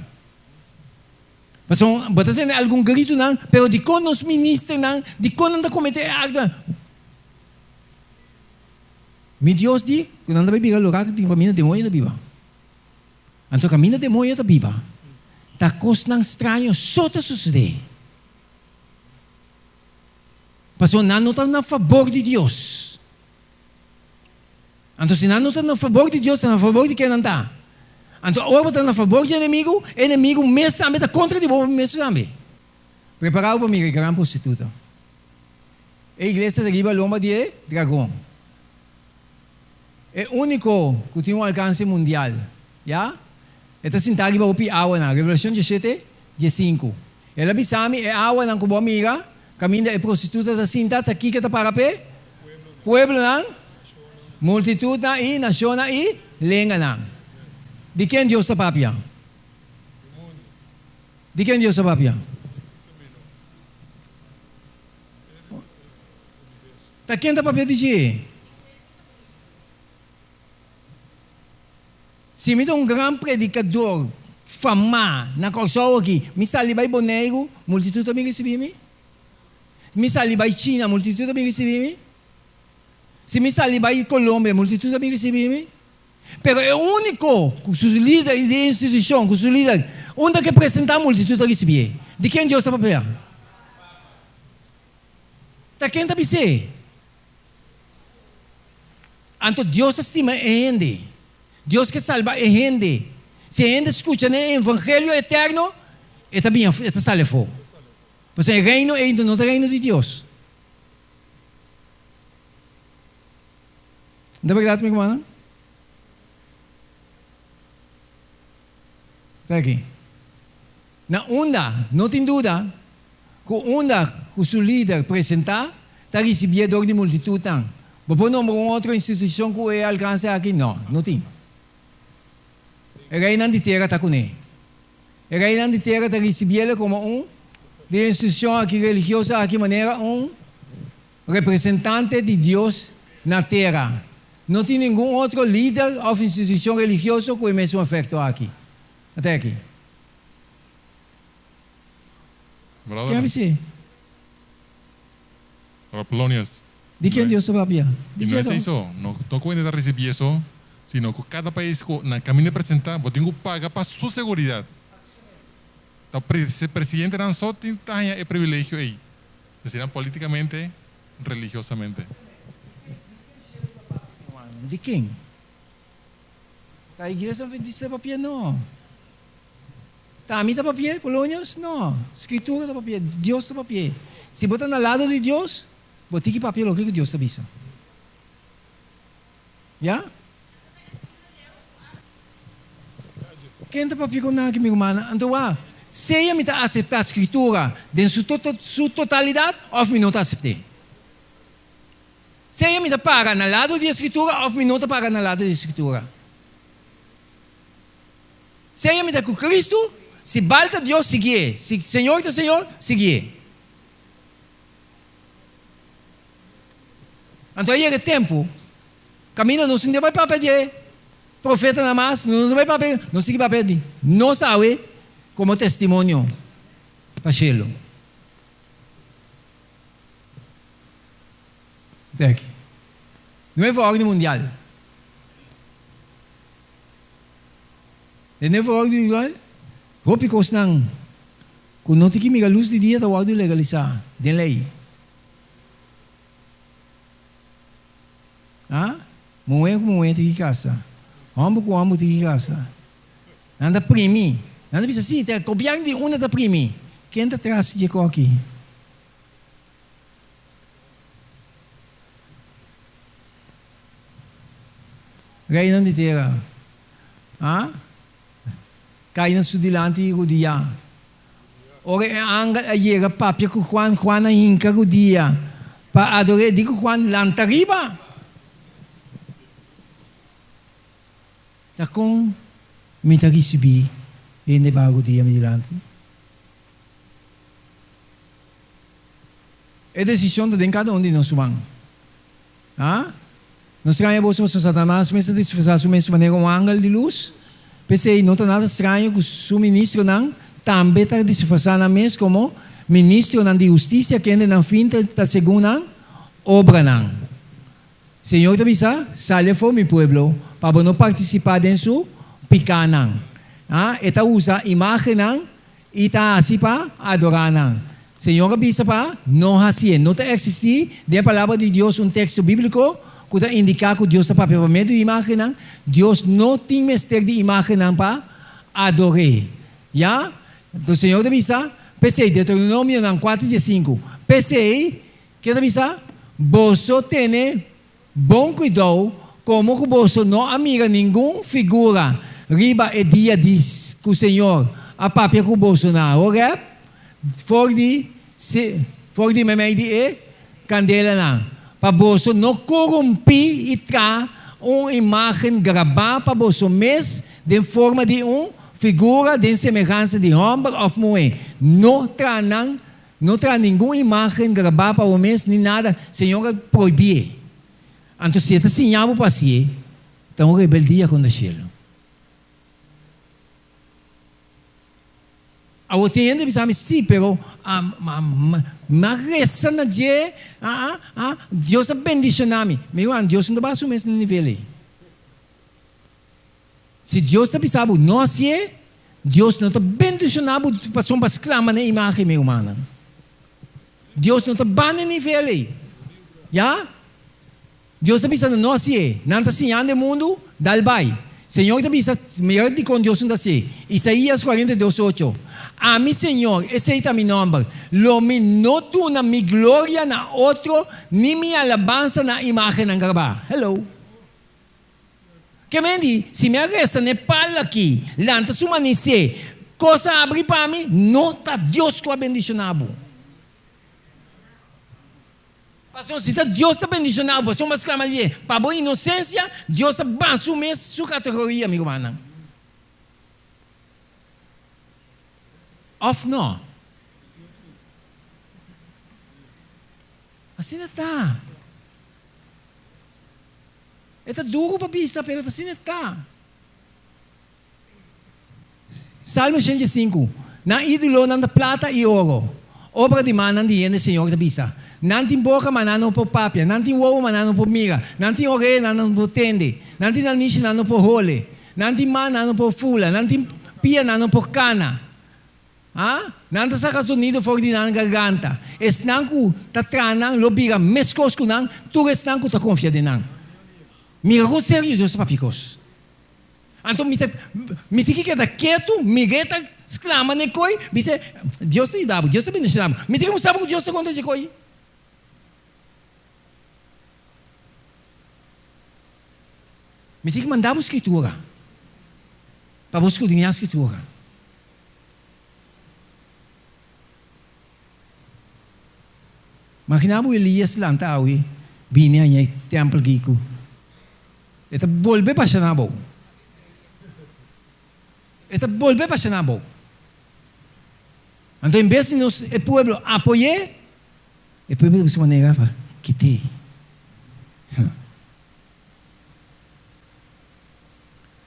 Speaker 1: Pasobra bo ta tende algun gritunan, pero dikon nos ministernan, dikon nan ta comete e actonan? Mi Dios di cu nan ta bay bira lugar di famia demoño ta biba. Anto kaminda demoño ta biba, ta kosnan straño so ta sosodé. Pasobra nan no ta na fabor di Dios. Anto si nan no ta na fabor di Dios, ta na fabor di ken nan ta? Anto ora bo ta na fabor di enemigu, e enemigu mes tambe ta kontra di bo mes tambe. Prepará bo pa mira e gran prostituta. E iglesia ta riba lomba di e dragon. E úniko ku tin un alkanse mundial, ya. E ta sintá riba hopi awanan, Revelashon diesshete, diesinku. El a bisa mi, E awanan ku bo a mira, kaminda e prostituta ta sinta, ta kiko ta para p'e? Pueblonan, multitutnan i nashonnan i lenganan. Di ken Dios ta papia? Di ken Dios ta papia? Ta ken ta papia di dje? Si mi ta un gran predikador famá na Kòrsou aki, mi sali bai Boneiru, multitut ta bin risibí mi? Mi sali bai China, multitut ta bin risibí mi? Si mi sali bai Colombia, multitut ta bin risibí mi? Pero e úniko ku su lider di e institushon, ku su lider, unda ke presentá multitut ta risibié. Di ken Dios ta papia? Ta ken ta bis'é? Anto Dios ta stima e hende. Dios ke salba e hende. Si e hende skucha n'e evangelio eterno, e ta bin e ta sali afó. Pasobra e reino ei no ta reino di Dios. No ta bèrdat, mi rumannan? Ta aki. Na unda no tin duda ku unda ku su lider presentá ta risibié dor di multitutnan. Bo por nombra un otro institushon ku e alkanse aki? No, no tin. E reinan di tera ta kuné. E reinan di tera ta risibiéle komo un di e institushon aki religioso aki manera un representante di Dios na tera. No tin ningun otro lider òf institushon religioso ku e mesun efekto aki. Ata aki.
Speaker 4: Brother.
Speaker 1: Ken bis'é?
Speaker 4: Brother Polonius.
Speaker 1: Di ken Dios ta papia? Di
Speaker 4: I no
Speaker 1: ken
Speaker 4: es
Speaker 1: ta?
Speaker 4: eso, no no ku hende ta risibí eso, sino ku kada pais ku nan kaminda presentá bo tin ku paga pa su seguridat. Ta presidentenan so tin ta haña e privilegio ei, asina polítikamente, religiosamente.
Speaker 1: Di ken? Ta iglesia adventista ta papia? No. Ta ami ta papia, Polonius? No. Scritura ta papia, Dios ta papia. Si bo ta na lado di Dios, bo tin ki papia loke ku Dios ta bisa. Ya? Ken ta papia ku nan aki, mi rumannan? Anto wak, sea mi ta aseptá Scritura den su su totalidat òf mi no ta asept'é. Sea mi ta para na lado di e Scritura of mi no ta para na lado di e Scritura. Sea mi ta cu Cristo, si Baal ta Dios, siguié. Si Señor ta Señor, siguié. Anto a yega e tempo, caminda nos no ta bay papia di e profetanan mas, nos no ta bay papia, nos tin ki papia di nos awe como testimonio pa cielo. Te aki. Nuevo orden mundial. E nuevo orden mundial, hopi kosnan ku no tin ki mira lus di dia ta wòrdu legalisá den lei. A? Muhé ku muhé tin ki kasa. Hòmber ku hòmber tin ki kasa. Nan ta primi. Nan ta bisa, sí, ta gobièrnu di unda ta primi. Ken ta tras di e kòki? Reinan di tera. A? Kai na su dilanti i rudiá. Ora e angel a yega papia ku Juan, Juan a hinka rudia pa ador'é. Di ku Juan, Lanta riba! Ta kon mi ta risibí hende pa rudia mi dilanti? E desishon ta den kada un di nos man. A No straña boso pasobra Satanas mes ta disfrasá su mes manera un angel di lus. P'esei, no ta nada straño ku su ministronan tambe ta disfrasá nan mes komo ministronan di hustisia kende nan fin ta segun nan obranan. Señor ta bisa, Sali afó, mi pueblo, pa bo no partisipá den su pikánan. A E ta usa imágennan I ta hasi pa adorá nan. Señor a bisa pa no hasié. No ta eksistí den e Palabra di Dios un teksto bíbliko ku ta indiká ku Dios ta papia pa medio di imágennan. Dios no tin mester di imágennan pa ador'é. Ya? Enton Señor ta bisa, P'esei, Deuteronomionan kuater diesinku, P'esei, ke ta bisa? Boso tene Bon kuidou, komo ku boso no a mira ningun figura riba e dia di ku Señor a papia ku boso na Horeb, for di for di meimei di e kandelanan, pa boso no korumpí i traha un imágen grabá pa boso mes den forma di un figura den semehansa di hòmber òf muhé. No traha nan No traha ningun imágen grabá pa bo mes ni nada, Señor a prohibié. Anto si e ta siñá bo pa hasié, ta un rebeldia kontra shelu. Awor tin hende bisa mi, Sí, pero mi a resa na dje, Dios a bendishoná mi. Mi ruman, Dios no ta baha su mes na nivel ei. Si Dios ta bisa bo no hasié, Dios no ta bendishoná bo pasobra bo a sklama na e imágen, mi rumannan. Dios no ta ba na e nivel ei. Ya? Dios ta bisa nan no hasié. Nan ta siñando e mundu, dal bai. Señor ta bisa, mira dikon Dios no ta hasié. Isaías 42, ocho, Ami, Señor, esei ta mi nòmber, lo mi no duna mi gloria na otro ni mi alabansa na imágennan grabá. Hello. Ke men di, Si mi a resta n'e pal aki, lanta su manisé, kos a abri pa mi, no ta Dios ku a bendishoná bo. Pasobra si ta Dios ta bendishoná bo, pasobra bo a sklama dje, pa bo inosensia, Dios a baha su mes su kategoria, mi rumannan. Òf no? Asina ta. E ta duru pa bisa, pero ta asina e ta. Salmo 105, Nan ídolonan ta plata i oro, obra di mannan di hende, Señor ta bisa. Nan tin boka, ma nan no por papia, nan tin wowo, ma nan no por mira, nan tin orea, nan no por tende, nan tin nanishi, nan no por hole, nan tin man, nan no por fula, nan tin pia, nan no por kana. Ha? Nan ta saka sonido for di nan garganta. Esnan ku ta traha nan lo bira meskos ku nan, tur esnan ku ta konfia den nan. Mira kon serio Dios ta papia kos. Anto mi ta mi tin ki keda ketu, mir'é ta sklama n'e koi, bis'é, Dios ta yuda bo, Dios ta bendishoná bo. Mi tin ki mustra bo ku Dios ta kontra dje koi. Mi tin ki manda bo Skritura pa bo skudriñá Skritura. Magina bo Elias lanta awe bini haña e tempel aki ku e ta bolbe pasha na abou. E ta bolbe pasha na abou. Anto en bes di nos e pueblo apoy'é, e pueblo ta busca manera pa kit'é.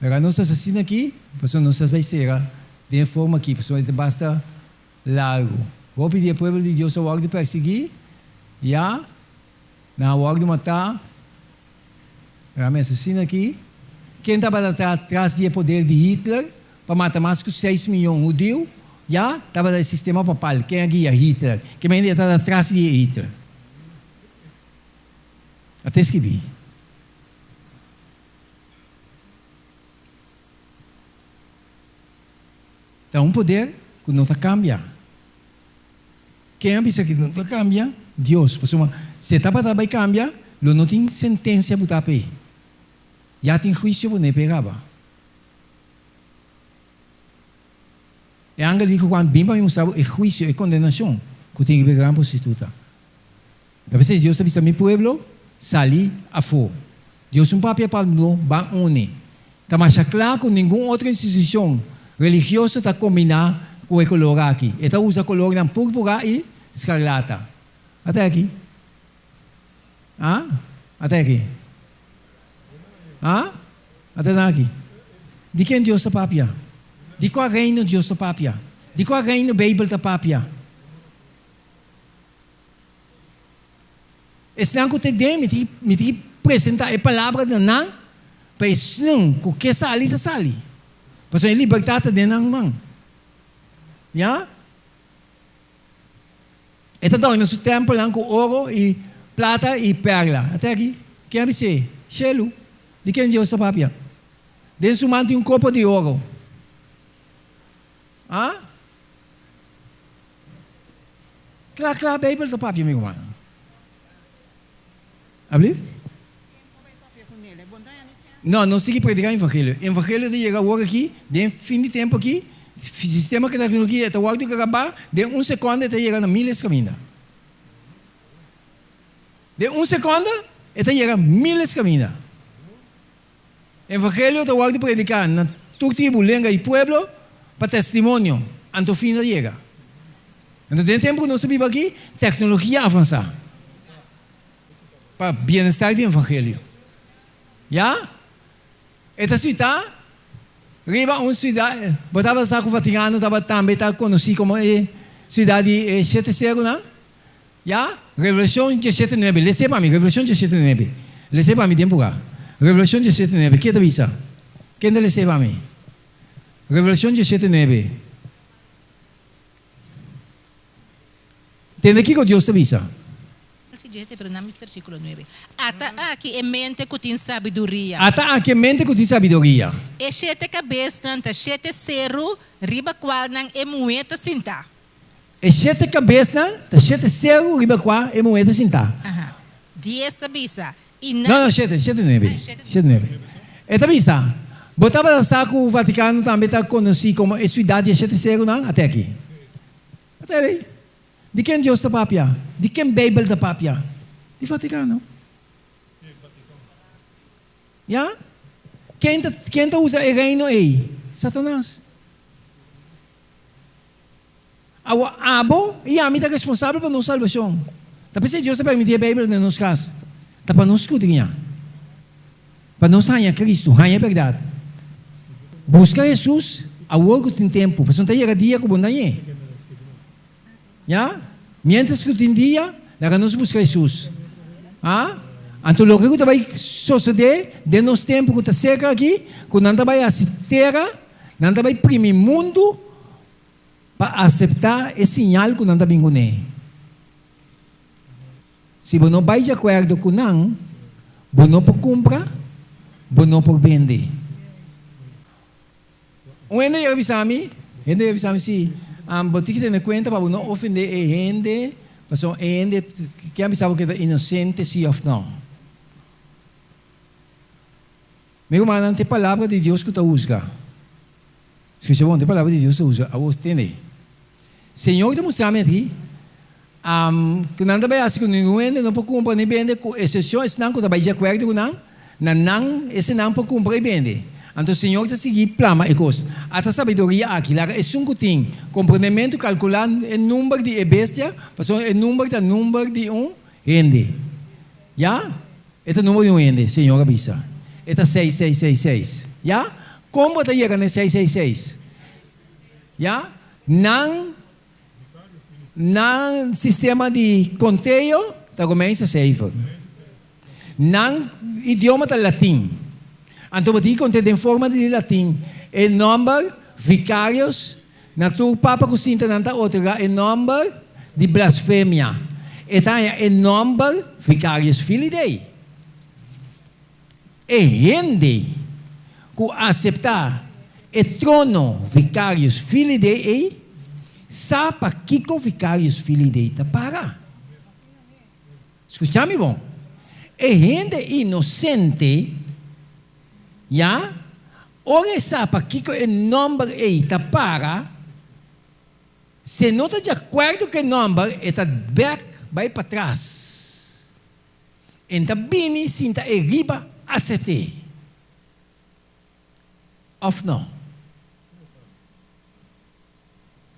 Speaker 1: Pero nos ta asina aki pasobra nos ta bai sera den e forma aki pasobra e ta basta largu. Hopi di e pueblo di Dios a wòrdu persiguí, ya. Nan a wòrdu matá. Rami asesino aki, ken tabata ta tras di e poder di Hitler pa mata mas ku seis miyon hudiu, ya, tabata e sistema papal, ken a guia Hitler, ken hende a tabata tras di e Hitler. A ta eskibí. Ta un poder ku no ta kambia. Ken a bisa ku no ta kambia? Dios. Pasobra si e tabata bai kambia, lo no tin sentensia butá p'e. Ya tin huisio pone p'e kaba. E angel di ku Juan, Bin pa mi mustra bo e huisio, e kondenashon ku tin riba e gran prostituta. Ta p'esei Dios ta bisa mi pueblo, Sali afó. Dios un papia pa no ban uni. Ta masha kla ku ningun otro institushon religioso ta kombiná ku e kolor aki. E ta usa kolornan púrpura i skarlata. Ata aki. A? Ata aki. A? Ata nan aki. Di ken Dios ta papia? Di kua reino Dios ta papia? Di kua reino Beibel ta papia? Esnan ku ta den, mi tin mi tin ki presentá e palabra na nan, pa esnan ku ke sali ta sali. Pasobra e libertat ta den nan man. Ya? E ta dòrna su tèmpelnan ku oro i plata i pèrla. Ate aki, ken a bis'é? Shelu. Di ken Dios ta papia? Den su man tin un kopo di oro. A? Kla kla Beibel ta papia mi ruman. Ablief? No, nos tin ki prediká evangelio. Evangelio ta yega awor aki, den fin di tempu aki, sistema ku teknologia e ta wòrdu grabá, den un sekònde e ta yega na miles kaminda. Den un sekònde e ta yega miles kaminda. Evangelio ta wòrdu prediká na tur tribu, lenga i pueblo pa testimonio, anto fin ta yega. Anto den e tempu ku nos ta biba aki, teknologia a avansá pa bienestar di evangelio. Ya? E ta sitá riba un siudat, bo tabata sa ku Vatikano tabata tambe ta konosí komo e siudat di e shete serunan? Ya, Revelashon diesshete nuebe. Les'é pa mi, Revelashon diesshete nuebe. Les'é pa mi den purá. Revelashon diesshete nuebe. Ke ta bisa? Ken ta les'é pa mi? Revelashon diesshete nuebe. Tende kiko Dios ta bisa.
Speaker 8: Versíkulo nuebe. Ata aki e mente ku tin sabiduria.
Speaker 1: Ata aki e mente ku tin sabiduria.
Speaker 8: E shete kabesnan ta shete seru riba kualnan e muhé ta sintá.
Speaker 1: E shete kabesnan ta shete seru riba kua e muhé ta sintá.
Speaker 8: Aha. Dies ta bisa, I nan.
Speaker 1: No, no, shete, shete nuebe. Shete nuebe. E ta bisa, Bo tabata sa ku Vatikano tambe ta konosí komo e siudat di e shete serunan? Ate aki. Ate alei. Di ken Dios ta papia? Di ken Beibel ta papia? Di Vatikano. Ya? Ken ta, ken ta usa e reino ei? Satanas. Awor abo i ami ta responsabel pa nos salbashon. Ta p'esei Dios a permití e Beibel den nos kas. Ta pa nos skudriñá, pa nos haña Kristu, haña e bèrdat. Buska Hesus awor ku tin tempu, pasobra ta yega dia ku bo no hañ'é. Ya? Miéntras ku tin dia, laga nos buska Hesus. A Anto loke ku ta bai sosodé den nos tempu ku ta serka aki, ku nan ta bai hasi tera, nan ta bai primi mundu, Pa aseptá e siñal ku nan ta bin kuné. Si bo no bai di akuerdo ku nan, bo no por kumpra, bo no por bende. Un hende yega bisa mi, hende yega bisa mi si, bo tin ki tene kuenta pa bo no ofendé e hende, pasobra e hende ke a bisa bo ke ta inosente si òf no. Mi rumannan, ta e palabra di Dios ku ta husga. Skucha bon, ta e palabra di Dios ta husga. Awor, tende. Señor ta mustra mi aki, ku nan ta bai hasi ku ningun hende no por kumpra ni bende, ku esepshon esnan ku ta bai di akuerdo ku nan, na nan esenan por kumpra i bende. Anto Señor ta sigui plama e kos. Ata sabiduria aki, laga esun ku tin komprendementu kalkulá e number di e bestia, pasobra e number ta number di un hende. Ya? E ta number di un hende, Señor a bisa. E ta seis seis seis seis. Ya? Kon bo ta yega na e seis seis seis? Ya? Nan nan sistema di konteo ta kuminsá seifr. Nan idioma ta latin. Anto bo tin ki konte den forma di latin e nòmber vicarios na tur papa ku sinta nan ta otorgá e nòmber di blasfemia. E ta haña e nòmber Vicarius Filii Dei. E hende ku aseptá e trono Vicarius Filii Dei ei sa pakiko Vicarius Filii Dei ta para. Skucha mi bon. E hende inosente, ya, ora e sa pakiko e nòmber ei ta para, si e no ta di akuerdo ku e nòmber, e ta bèk bai patras. E ta bini sinta e riba asept'é. Òf no?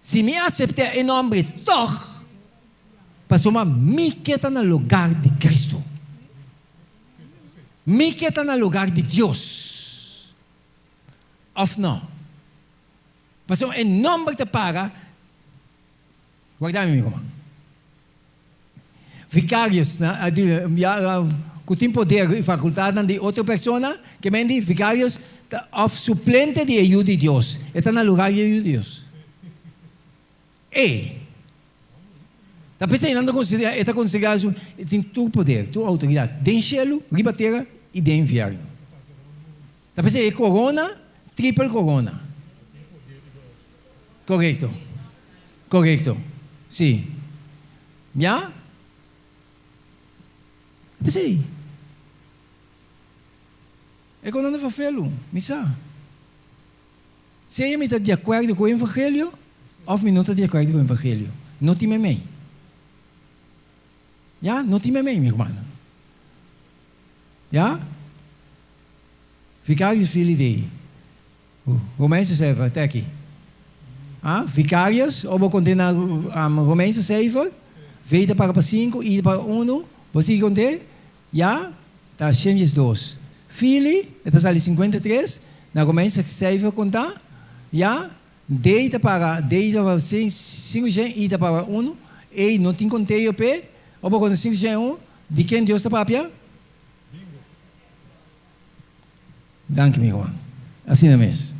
Speaker 1: Si mi asept'é e nòmber tòg, pasobra mi ke ta na lugar di Cristo. Mi ke ta na lugar di Dios. Òf no? Pasobra e nòmber ta para, warda mi, mi ruman. Vicarios na ku tin poder i fakultatnan di otro persona, ke men di vicarios ta òf suplente di e Yu di Dios. E ta na lugar di e Yu di Dios. E ta p'esei nan ta konsiderá, e ta konsiderá su, e tin tur poder, tur outoridat, den shelu, riba tera i den infierno. Ta p'esei e korona, tripel korona. Korekto. Korekto. Si. Ya? Ta p'esei. E korona ta felu, mi sa. Sea mi ta di akuerdo ku e evangelio òf mi no ta di akuerdo ku e evangelio. No tin meimei. Ya? No tin meimei, mi rumannan. Ya? Vicarius Filii Dei. Romeinse cijfer, te aki. Ah, Vicarius, o bo konté na Romeinse cijfer, V ta para pa sinku, I ta para unu, bo sigui konté, ya, ta 112. Filii, e ta sali 53, na Romeinse cijfer kontá, ya, Dei ta para, Dei ta para sinku shen, I ta para unu, ei no tin konteo p'e, o bo konta 501, di ken Dios ta papia? Danki mi ruman. Asina mes.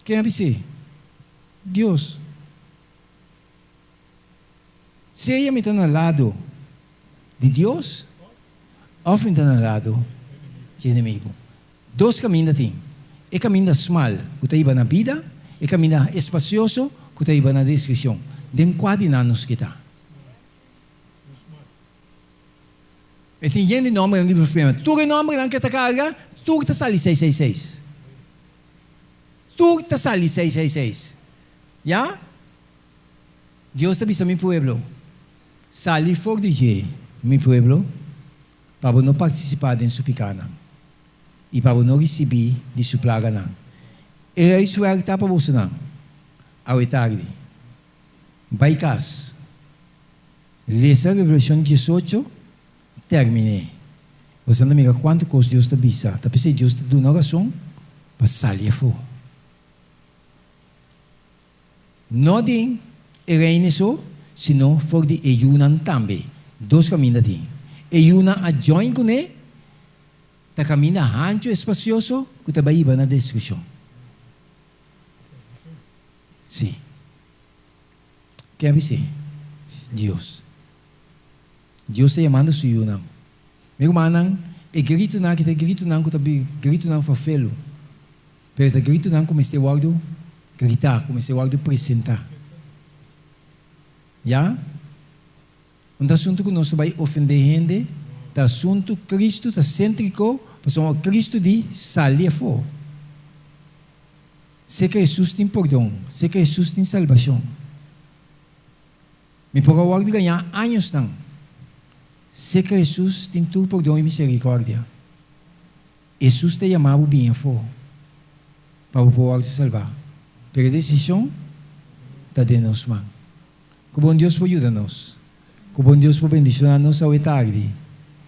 Speaker 1: Ken a bis'é? Dios. Sea mi ta na lado di Dios of mi ta na lado di enemigo. Dos kaminda tin. E kaminda smal ku ta hiba na bida, e kaminda espasioso ku ta hiba na destrukshon. Den kua di nan nos kita? E tin yen di nombernan di blasfemia. Tur e nombernan ke ta karga, tur ta sali seis seis seis. Tur ta sali seis seis seis. Ya? Dios ta bisa mi pueblo, Sali for di dje, mi pueblo, pa bo no partisipá den su pikánan i pa bo no risibí di su plaganan. E huiswerk ta pa bosonan awe tardi. Bai kas. Lesa Revelashon 18, terminé. Boso ta mira kuantu kos Dios ta bisa. Ta p'esei Dios ta duna rason pa sali afó. No den e reino so, sino for di e yunan tambe. Dos kaminda tin. E yunan a join kuné, ta kaminda hanchu espasioso ku ta bai hiba na destrukshon. Sí. Ken a bis'é? Dios. Dios ta yamando su yunan. Mi rumannan, e gritunan aki ta e gritunan ku ta gritunan fafelu, pero ta gritunan ku mester wòrdu gritá, ku mester wòrdu presentá. Ya? No ta asuntu ku nos ta bai ofendé hende, ta asuntu Kristu ta séntriko, pasobra Kristu di sali afó. Seka Hesus tin pordon, seka Hesus tin salbashon. Mi por a wòrdu gañá añosnan. Seka Hesus tin tur pordon i miserikòrdia. Hesus ta yama bo bin afó pa bo por wòrdu salbá. Pero e desishon ta den nos man. Ku bon Dios por yuda nos. Ku bon Dios por bendishoná nos awe tardi.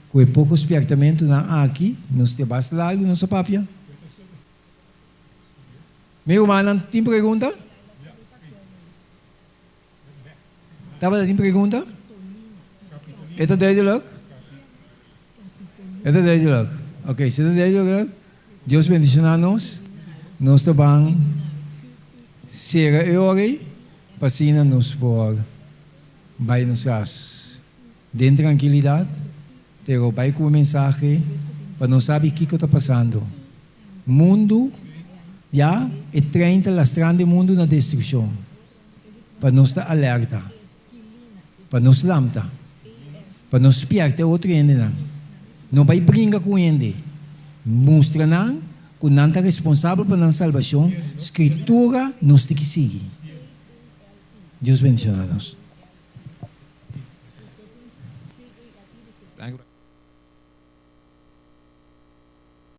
Speaker 1: Ku e poko spièrtamentunan aki nos te basta largu nos a papia. Mi rumannan tin pregunta? Tabata tin pregunta? E ta duidelijk? E ta duidelijk. Oké, si ta duidelijk, Dios bendishoná nos. Nos ta ban sera e ora ei pa asina nos por bai nos kas den trankilidat, pero bai ku e mensahe pa nos sabi kiko ta pasando. Mundu, ya, e trein ta lastrando e mundu na destrukshon. Pa nos ta alerta, pa nos lamta, pa nos spièrta e otro hendenan. No bai bringa ku hende. Mustra nan ku nan ta responsabel pa nan salbashon. Skritura nos tin ki sigui. Dios bendishoná nos.